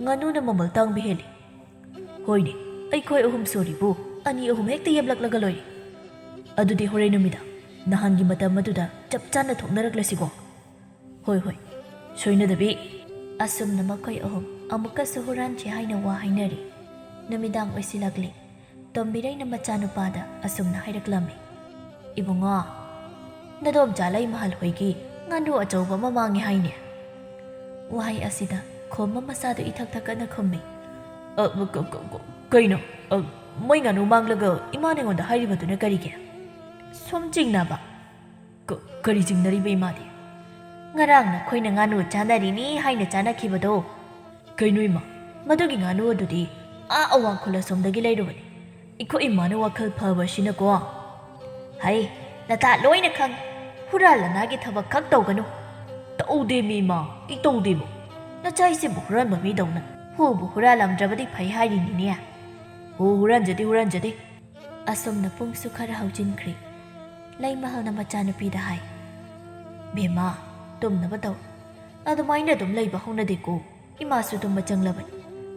ꯉꯥꯅꯨꯅ ꯃꯃꯜ ꯇꯥꯡꯕ ꯍꯦꯜꯂꯤ꯫" "ꯍꯣꯏꯅꯦ, ꯑꯩꯈꯣꯏ ꯑꯍꯨꯝ ꯁꯨꯔꯤꯕꯨ ꯑꯅꯤ ꯑꯍꯨꯝ ꯍꯦꯛꯇ ꯌꯦꯞꯂꯛꯂꯒ ꯂꯣꯏꯔꯦ꯫ ꯑꯗꯨꯗꯤ ꯍꯣꯔꯦꯟ ꯅꯨꯃꯤꯗꯥꯡ ꯅꯍꯥꯟꯒꯤ ꯃꯇꯝ ꯑꯗꯨꯗ ꯆꯞ ꯆꯥꯅ ꯊꯣꯛꯅꯔꯛꯂꯁꯤꯀꯣ?" "ꯍꯣꯏ, ꯍꯣꯏ, ꯁꯣꯏꯅꯗꯕꯤ꯫" ꯑꯁꯨꯝꯅ ꯃꯈꯣꯏ ꯑꯍꯨꯝ ꯑꯃꯨꯛꯀꯁꯨ ꯍꯨꯔꯥꯟꯁꯤ ꯍꯥꯏꯅ ꯋꯥ ꯍꯥꯏꯅꯔꯤ꯫ ꯅꯨꯃꯤꯗꯥꯡ ꯑꯣꯏꯁꯤꯜꯂꯛꯂꯤ꯫ ꯇꯣꯝꯕꯤꯔꯩꯅ ꯃꯆꯥꯅꯨꯄꯥꯗ ꯑꯁꯨꯝꯅ ꯍꯥꯏꯔꯛꯂꯝꯃꯤ, "ꯏꯕꯨꯡꯉꯣ, ꯅꯗꯣꯝꯆꯥ ꯂꯩꯃꯍꯜ ꯍꯣꯏꯒꯤ ꯉꯥꯅꯨ ꯑꯆꯧꯕ ꯑꯃ ꯃꯥꯡꯉꯦ ꯍꯥꯏꯅꯦ?" ꯋꯥꯍꯩ ꯑꯁꯤꯗ ꯈꯣꯝꯕ ꯃꯁꯥꯗꯨ ꯏꯊꯛ ꯊꯛꯀꯠꯅ ꯈꯨꯝꯃꯤ꯫ "ꯑ, ꯀ-, ꯀ-, ꯀ-, ꯀꯩꯅꯣ? ꯑ, ꯃꯣꯏ ꯉꯥꯅꯨ ꯃꯥꯡꯂꯒ ꯏꯃꯥꯅ ꯑꯩꯉꯣꯟꯗ ꯍꯥꯏꯔꯤꯕꯗꯨꯅ ꯀꯔꯤꯒꯤ? ꯁꯨꯝ ꯆꯤꯡꯅꯕ?" "ꯀ-, ꯀꯔꯤ ꯆꯤꯡꯅꯔꯤꯕ ꯏꯃꯥꯗꯤ?" "ꯉꯔꯥꯡ ꯅꯈꯣꯏꯅ ꯉꯥꯅꯨ ꯆꯥꯅꯔꯤꯅꯤ ꯍꯥꯏꯅ ꯆꯥꯅꯈꯤꯕꯗꯣ꯫" "ꯀꯩꯅꯣ ꯏꯃꯥ? ꯃꯗꯨꯒꯤ ꯉꯥꯅꯨ ꯑꯗꯨꯗꯤ ꯑꯥ ꯑꯋꯥꯡ ꯈꯨꯜ ꯑꯁꯣꯝꯗꯒꯤ ꯂꯩꯔꯨꯕꯅꯤ꯫ ꯑꯩꯈꯣꯏ ꯏꯃꯥꯅ ꯋꯥꯈꯜ ꯐꯕ ꯑꯁꯤꯅꯀꯣ꯫" "ꯑꯩ ꯅꯇꯥ ꯂꯣꯏꯅ ꯈꯪꯉꯤ꯫ ꯍꯨꯔꯥꯟ ꯂꯅꯥꯏꯒꯤ ꯊꯕꯛ ꯈꯛ ꯇꯧꯒꯅꯨ꯫" "ꯇꯧꯗꯦ ꯃꯤ ꯏꯃꯥ, ꯑꯩ ꯇꯧꯗꯦꯕꯨ꯫ ꯅꯆꯥ ꯏꯁꯤꯕꯨ ꯍꯨꯔꯥꯟꯕ ꯃꯤꯗꯧꯅ ꯍꯨꯕꯨ ꯍꯨꯔꯥꯜꯂꯝꯗ꯭ꯔꯕꯗꯤ ꯐꯩ ꯍꯥꯏꯔꯤꯅꯤꯅꯦ꯫" "ꯍꯨ ꯍꯨꯔꯥꯟꯖꯗꯦ, ꯍꯨꯔꯥꯟꯖꯗꯦ꯫" ꯑꯁꯨꯝꯅ ꯄꯨꯡꯁꯨ ꯈꯔ ꯍꯧꯖꯤꯟꯈ꯭ꯔꯦ꯫ ꯂꯩꯃꯍꯜꯅ ꯃꯆꯥꯅꯨꯄꯤꯗ ꯍꯥꯏ, "ꯕꯦꯝꯃ, ꯇꯨꯝꯅꯕ ꯇꯧ꯫ ꯑꯗꯨꯃꯥꯏꯅ ꯑꯗꯨꯝ ꯂꯩꯕ ꯍꯧꯅꯗꯦꯀꯣ꯫ ꯏꯃꯥꯁꯨ ꯇꯨꯝꯕ ꯆꯪꯂꯕꯅꯤ꯫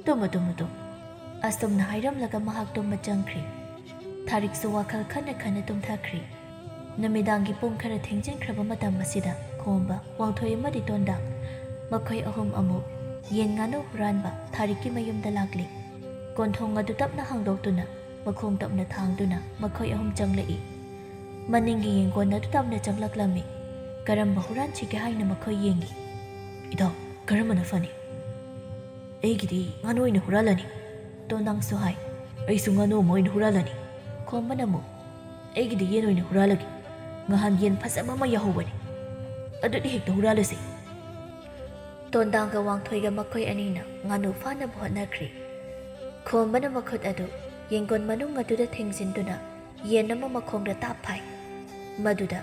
Tamu, Tamu, Tamu." ꯑꯁꯨꯝꯅ ꯍꯥꯏꯔꯝꯂꯒ ꯃꯍꯥꯛ ꯇꯨꯝꯕ ꯆꯪꯈ꯭ꯔꯦ꯫ ꯊꯥꯔꯤꯛꯁꯨ ꯋꯥꯈꯜ ꯈꯟꯅ ꯈꯟꯅ ꯇꯨꯝꯊꯈ꯭ꯔꯦ꯫ ꯅꯨꯃꯤꯗꯥꯡꯒꯤ ꯄꯨꯡ ꯈꯔ ꯊꯦꯡꯖꯤꯟꯈ꯭ꯔꯕ ꯃꯇꯝ ꯑꯁꯤꯗ ꯈꯣꯝꯕ, ꯋꯥꯡꯊꯣꯏ ꯑꯃꯗꯤ ꯇꯣꯟꯗꯥꯡ, ꯃꯈꯣꯏ ꯑꯍꯨꯝ ꯑꯃꯨꯛ ꯌꯦꯟ ꯉꯥꯅꯨ ꯍꯨꯔꯥꯟꯕ ꯊꯥꯔꯤꯛꯀꯤ ꯃꯌꯨꯝꯗ ꯂꯥꯛꯂꯤ꯫ ꯀꯣꯟꯊꯣꯡ ꯑꯗꯨ ꯇꯞꯅ ꯍꯥꯡꯗꯣꯛꯇꯨꯅ, ꯃꯈꯣꯡ ꯇꯞꯅ ꯊꯥꯡꯗꯨꯅ ꯃꯈꯣꯏ ꯑꯍꯨꯝ ꯆꯪꯂꯛꯏ꯫ ꯃꯅꯤꯡꯒꯤ ꯌꯦꯡꯒꯣꯟ ꯑꯗꯨ ꯇꯞꯅ ꯆꯪꯂꯛꯂꯝꯃꯤ꯫ ꯀꯔꯝꯕ ꯍꯨꯔꯥꯟꯁꯤꯒꯦ ꯍꯥꯏꯅ ꯃꯈꯣꯏ ꯌꯦꯡꯏ꯫ "ꯏꯇꯥꯎ, ꯀꯔꯝꯕꯅ ꯐꯅꯤ?" "ꯑꯩꯒꯤꯗꯤ ꯉꯥꯅꯨ ꯑꯣꯏꯅ ꯍꯨꯔꯥꯜꯂꯅꯤ꯫" ꯇꯣꯟꯗꯥꯡꯁꯨ ꯍꯥꯏ꯫ "ꯑꯩꯁꯨ ꯉꯥꯅꯨ ꯑꯃ ꯑꯣꯏꯅ ꯍꯨꯔꯥꯜꯂꯅꯤ꯫" ꯈꯣꯝꯕꯅ ꯑꯃꯨꯛ, "ꯑꯩꯒꯤꯗꯤ ꯌꯦꯟ ꯑꯣꯏꯅ ꯍꯨꯔꯥꯜꯂꯒꯦ꯫ ꯉꯍꯥꯟ ꯌꯦꯟ ꯐꯖꯕ ꯑꯃ ꯌꯥꯍꯧꯕꯅꯤ꯫ ꯑꯗꯨꯗꯤ ꯍꯦꯛꯇ ꯍꯨꯔꯥꯜꯂꯁꯤ꯫" ꯇꯣꯟꯗꯥꯡꯒ ꯋꯥꯡꯊꯣꯏꯒ ꯃꯈꯣꯏ ꯑꯅꯤꯅ ꯉꯥꯅꯨ ꯐꯥꯅꯕ ꯍꯣꯠꯅꯈ꯭ꯔꯦ꯫ ꯈꯣꯝꯕꯅ ꯃꯈꯨꯠ ꯑꯗꯨ ꯌꯦꯡꯒꯣꯟ ꯃꯅꯨꯡ ꯑꯗꯨꯗ ꯊꯤꯡꯖꯤꯟꯗꯨꯅ ꯌꯦꯟ ꯑꯃ ꯃꯈꯣꯡꯗ ꯇꯥꯞ ꯐꯥꯏ꯫ ꯃꯗꯨꯗ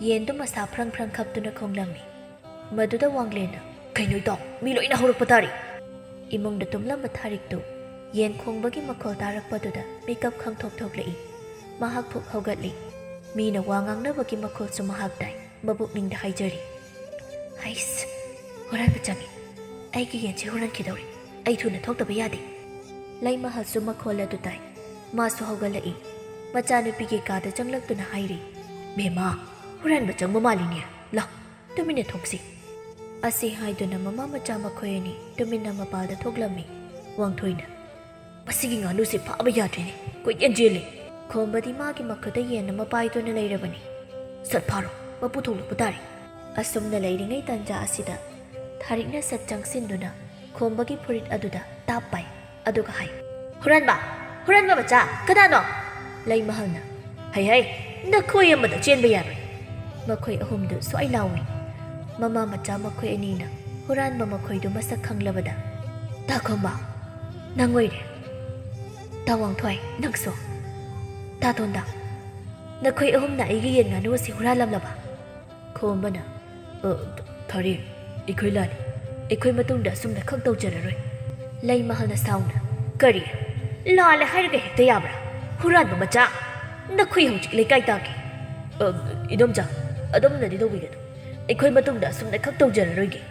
ꯌꯦꯟꯗꯨ ꯃꯁꯥ ꯐ꯭ꯔꯪ ꯐ꯭ꯔꯪ ꯈꯞꯇꯨꯅ ꯈꯣꯡꯂꯝꯃꯤ꯫ ꯃꯗꯨꯗ ꯋꯥꯡꯂꯦꯟꯅ, "ꯀꯩꯅꯣ ꯏꯇꯥꯎ, ꯃꯤ ꯂꯣꯏꯅ ꯍꯧꯔꯛꯄ ꯇꯥꯔꯦ!" ꯏꯃꯨꯡꯗ ꯇꯨꯝꯂꯝꯕ ꯊꯥꯔꯤꯛꯇꯨ ꯌꯦꯟ ꯈꯣꯡꯕꯒꯤ ꯃꯈꯣꯜ ꯇꯥꯔꯛꯄꯗꯨꯗ ꯃꯤꯀꯞ ꯈꯪꯊꯣꯛ ꯊꯣꯛꯂꯛꯏ꯫ ꯃꯍꯥꯛ ꯐꯨꯛ ꯍꯧꯒꯠꯂꯤ꯫ ꯃꯤꯅ ꯋꯥ ꯉꯥꯡꯅꯕꯒꯤ ꯃꯈꯣꯜꯁꯨ ꯃꯍꯥꯛ ꯇꯥꯏ꯫ ꯃꯕꯨꯛꯅꯤꯡꯗ ꯍꯥꯏꯖꯔꯤ, "ꯍꯩꯁ, ꯍꯨꯔꯥꯟꯕ ꯆꯪꯉꯤ꯫ ꯑꯩꯒꯤ ꯌꯦꯟꯁꯤ ꯍꯨꯔꯥꯟꯈꯤꯗꯧꯔꯦ꯫ ꯑꯩ ꯊꯨꯅ ꯊꯣꯛꯇꯕ ꯌꯥꯗꯦ꯫" ꯂꯩꯃꯍꯜꯁꯨ ꯃꯈꯣꯜ ꯑꯗꯨ ꯇꯥꯏ꯫ ꯃꯥꯁꯨ ꯍꯧꯒꯠꯂꯛꯏ꯫ ꯃꯆꯥꯅꯨꯄꯤꯒꯤ ꯀꯥꯗ ꯆꯪꯂꯛꯇꯨꯅ ꯍꯥꯏꯔꯤ, "ꯕꯦꯝꯃ, ꯍꯨꯔꯥꯟꯕ ꯆꯪꯕ ꯃꯥꯜꯂꯤꯅꯦ꯫ ꯂꯥꯎ, ꯇꯨꯃꯤꯟꯅ ꯊꯣꯛꯁꯤ꯫" ꯑꯁꯤ ꯍꯥꯏꯗꯨꯅ ꯃꯃꯥ ꯃꯆꯥ ꯃꯈꯣꯏ ꯑꯅꯤ ꯇꯨꯃꯤꯟꯅ ꯃꯄꯥꯜꯗ ꯊꯣꯛꯂꯝꯃꯤ꯫ ꯋꯥꯡꯊꯣꯏꯅ, "ꯃꯁꯤꯒꯤ ꯉꯥꯅꯨꯁꯤ ꯐꯥꯕ ꯌꯥꯗ꯭ꯔꯦꯅꯦ, ꯀꯣꯏꯆꯦꯟ ꯆꯦꯜꯂꯤ꯫" ꯈꯣꯝꯕꯗꯤ ꯃꯥꯒꯤ ꯃꯈꯨꯠꯇ ꯌꯦꯟ ꯑꯃ ꯄꯥꯏꯗꯨꯅ ꯂꯩꯔꯕꯅꯤ꯫ "ꯁꯠ ꯐꯥꯔꯣ, ꯃꯄꯨ ꯊꯣꯛꯂꯛꯄ ꯇꯥꯔꯦ꯫" ꯑꯁꯨꯝꯅ ꯂꯩꯔꯤꯉꯩ ꯇꯟꯖꯥ ꯑꯁꯤꯗ ꯊꯥꯔꯤꯛꯅ ꯁꯠ ꯆꯪꯁꯤꯟꯗꯨꯅ ꯈꯣꯝꯕꯒꯤ ꯐꯨꯔꯤꯠ ꯑꯗꯨꯗ ꯇꯥꯞ ꯄꯥꯏ꯫ ꯑꯗꯨꯒ ꯍꯥꯏ, "ꯍꯨꯔꯥꯟꯕ! ꯍꯨꯔꯥꯟꯕ ꯃꯆꯥ! ꯀꯅꯥꯅꯣ?" ꯂꯩꯃꯍꯜꯅ, "ꯍꯩ ꯍꯩ, ꯅꯈꯣꯏ ꯑꯃꯗ ꯆꯦꯟꯕ ꯌꯥꯔꯣꯏ꯫" ꯃꯈꯣꯏ ꯑꯍꯨꯝꯗꯨ ꯁ꯭ꯋꯥꯏ ꯂꯥꯎꯏ꯫ ꯃꯃꯥ ꯃꯆꯥ ꯃꯈꯣꯏ ꯑꯅꯤꯅ ꯍꯨꯔꯥꯟꯕ ꯃꯈꯣꯏꯗꯨ ꯃꯁꯛ ꯈꯪꯂꯕꯗ, "ꯇꯥ ꯈꯣꯝꯕ, ꯅꯪ ꯑꯣꯏꯔꯦ꯫ ꯇꯥ ꯋꯥꯡꯊꯣꯏ, ꯅꯪꯁꯨ꯫ ꯇꯥ ꯇꯣꯟꯗꯥ, "ꯅꯈꯣꯏ ꯑꯍꯨꯝꯅ ꯑꯩꯒꯤ ꯌꯦꯟ ꯉꯥꯅꯨ ꯑꯁꯤ ꯍꯨꯔꯥꯜꯂꯝꯂꯕ?" ꯈꯣꯝꯕꯅ, "ꯑ, ꯊꯥꯔꯤ, ꯑꯩꯈꯣꯏ ꯂꯥꯜꯂꯤ꯫ ꯑꯩꯈꯣꯏ ꯃꯇꯨꯡꯗ ꯑꯁꯨꯝꯅ ꯈꯛ ꯇꯧꯖꯔꯔꯣꯏ꯫" ꯂꯩꯃꯍꯜꯅ ꯁꯥꯎꯅ, "ꯀꯔꯤ? ꯂꯥꯜꯂꯦ ꯍꯥꯏꯔꯒ ꯍꯦꯛꯇ ꯌꯥꯕ꯭ꯔꯥ? ꯍꯨꯔꯥꯟꯕ ꯃꯆꯥ! ꯅꯈꯣꯏ ꯍꯧꯖꯤꯛ ꯂꯩꯀꯥꯏ ꯇꯥꯈꯤ꯫" "ꯑ, ꯏꯗꯣꯝꯆꯥ, ꯑꯗꯨꯝꯅꯗꯤ ꯇꯧꯕꯤꯒꯅꯨ꯫ ꯑꯩꯈꯣꯏ ꯃꯇꯨꯡꯗ ꯑꯁꯨꯝꯅ ꯈꯛ ꯇꯧꯖꯔꯔꯣꯏꯒꯦ꯫"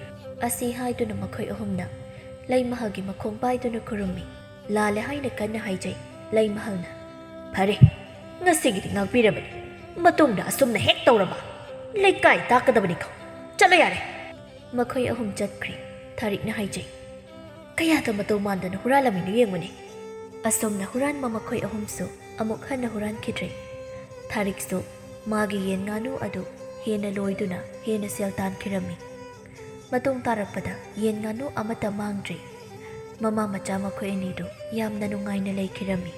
ꯑꯁꯤ ꯍꯥꯏꯗꯨꯅ ꯃꯈꯣꯏ ꯑꯍꯨꯝꯅ ꯂꯩꯃꯍꯜꯒꯤ ꯃꯈꯣꯡ ꯄꯥꯏꯗꯨꯅ ꯈꯨꯔꯨꯝꯃꯤ꯫ "ꯂꯥꯜꯂꯦ" ꯍꯥꯏꯅ ꯀꯟꯅ ꯍꯥꯏꯖꯩ꯫ ꯂꯩꯃꯍꯜꯅ, "ꯐꯔꯦ, ꯉꯁꯤꯒꯤꯗꯤ ꯉꯥꯛꯄꯤꯔꯕꯅꯤ꯫ ꯃꯇꯨꯡꯗ ꯑꯁꯨꯝꯅ ꯍꯦꯛ ꯇꯧꯔꯕ, ꯂꯩꯀꯥꯏ ꯇꯥꯛꯀꯗꯕꯅꯤꯀꯣ꯫ ꯆꯠꯂꯣ ꯌꯥꯔꯦ꯫" ꯃꯈꯣꯏ ꯑꯍꯨꯝ ꯆꯠꯈ꯭ꯔꯦ꯫ ꯊꯥꯔꯤꯛꯅ ꯍꯥꯏꯖꯩ, "ꯀꯌꯥꯗ ꯃꯇꯧ ꯃꯥꯟꯗꯅ ꯍꯨꯔꯥꯜꯂꯝꯃꯤꯅꯣ ꯌꯦꯡꯉꯨꯅꯦ꯫" ꯑꯁꯨꯝꯅ ꯍꯨꯔꯥꯟꯕ ꯃꯈꯣꯏ ꯑꯍꯨꯝꯁꯨ ꯑꯃꯨꯛ ꯍꯟꯅ ꯍꯨꯔꯥꯟꯈꯤꯗ꯭ꯔꯦ꯫ ꯊꯥꯔꯤꯛꯁꯨ ꯃꯥꯒꯤ ꯌꯦꯟ ꯉꯥꯅꯨ ꯑꯗꯨ ꯍꯦꯟꯅ ꯂꯣꯏꯗꯨꯅ ꯍꯦꯟꯅ ꯁꯦꯜ ꯇꯥꯟꯈꯤꯔꯝꯃꯤ꯫ ꯃꯇꯨꯡ ꯇꯥꯔꯛꯄꯗ ꯌꯦꯟ ꯉꯥꯅꯨ ꯑꯃꯠꯇ ꯃꯥꯡꯗ꯭ꯔꯦ꯫ ꯃꯃꯥ ꯃꯆꯥ ꯃꯈꯣꯏ ꯑꯅꯤꯗꯨ ꯌꯥꯝꯅ ꯅꯨꯡꯉꯥꯏꯅ ꯂꯩꯈꯤꯔꯝꯃꯤ꯫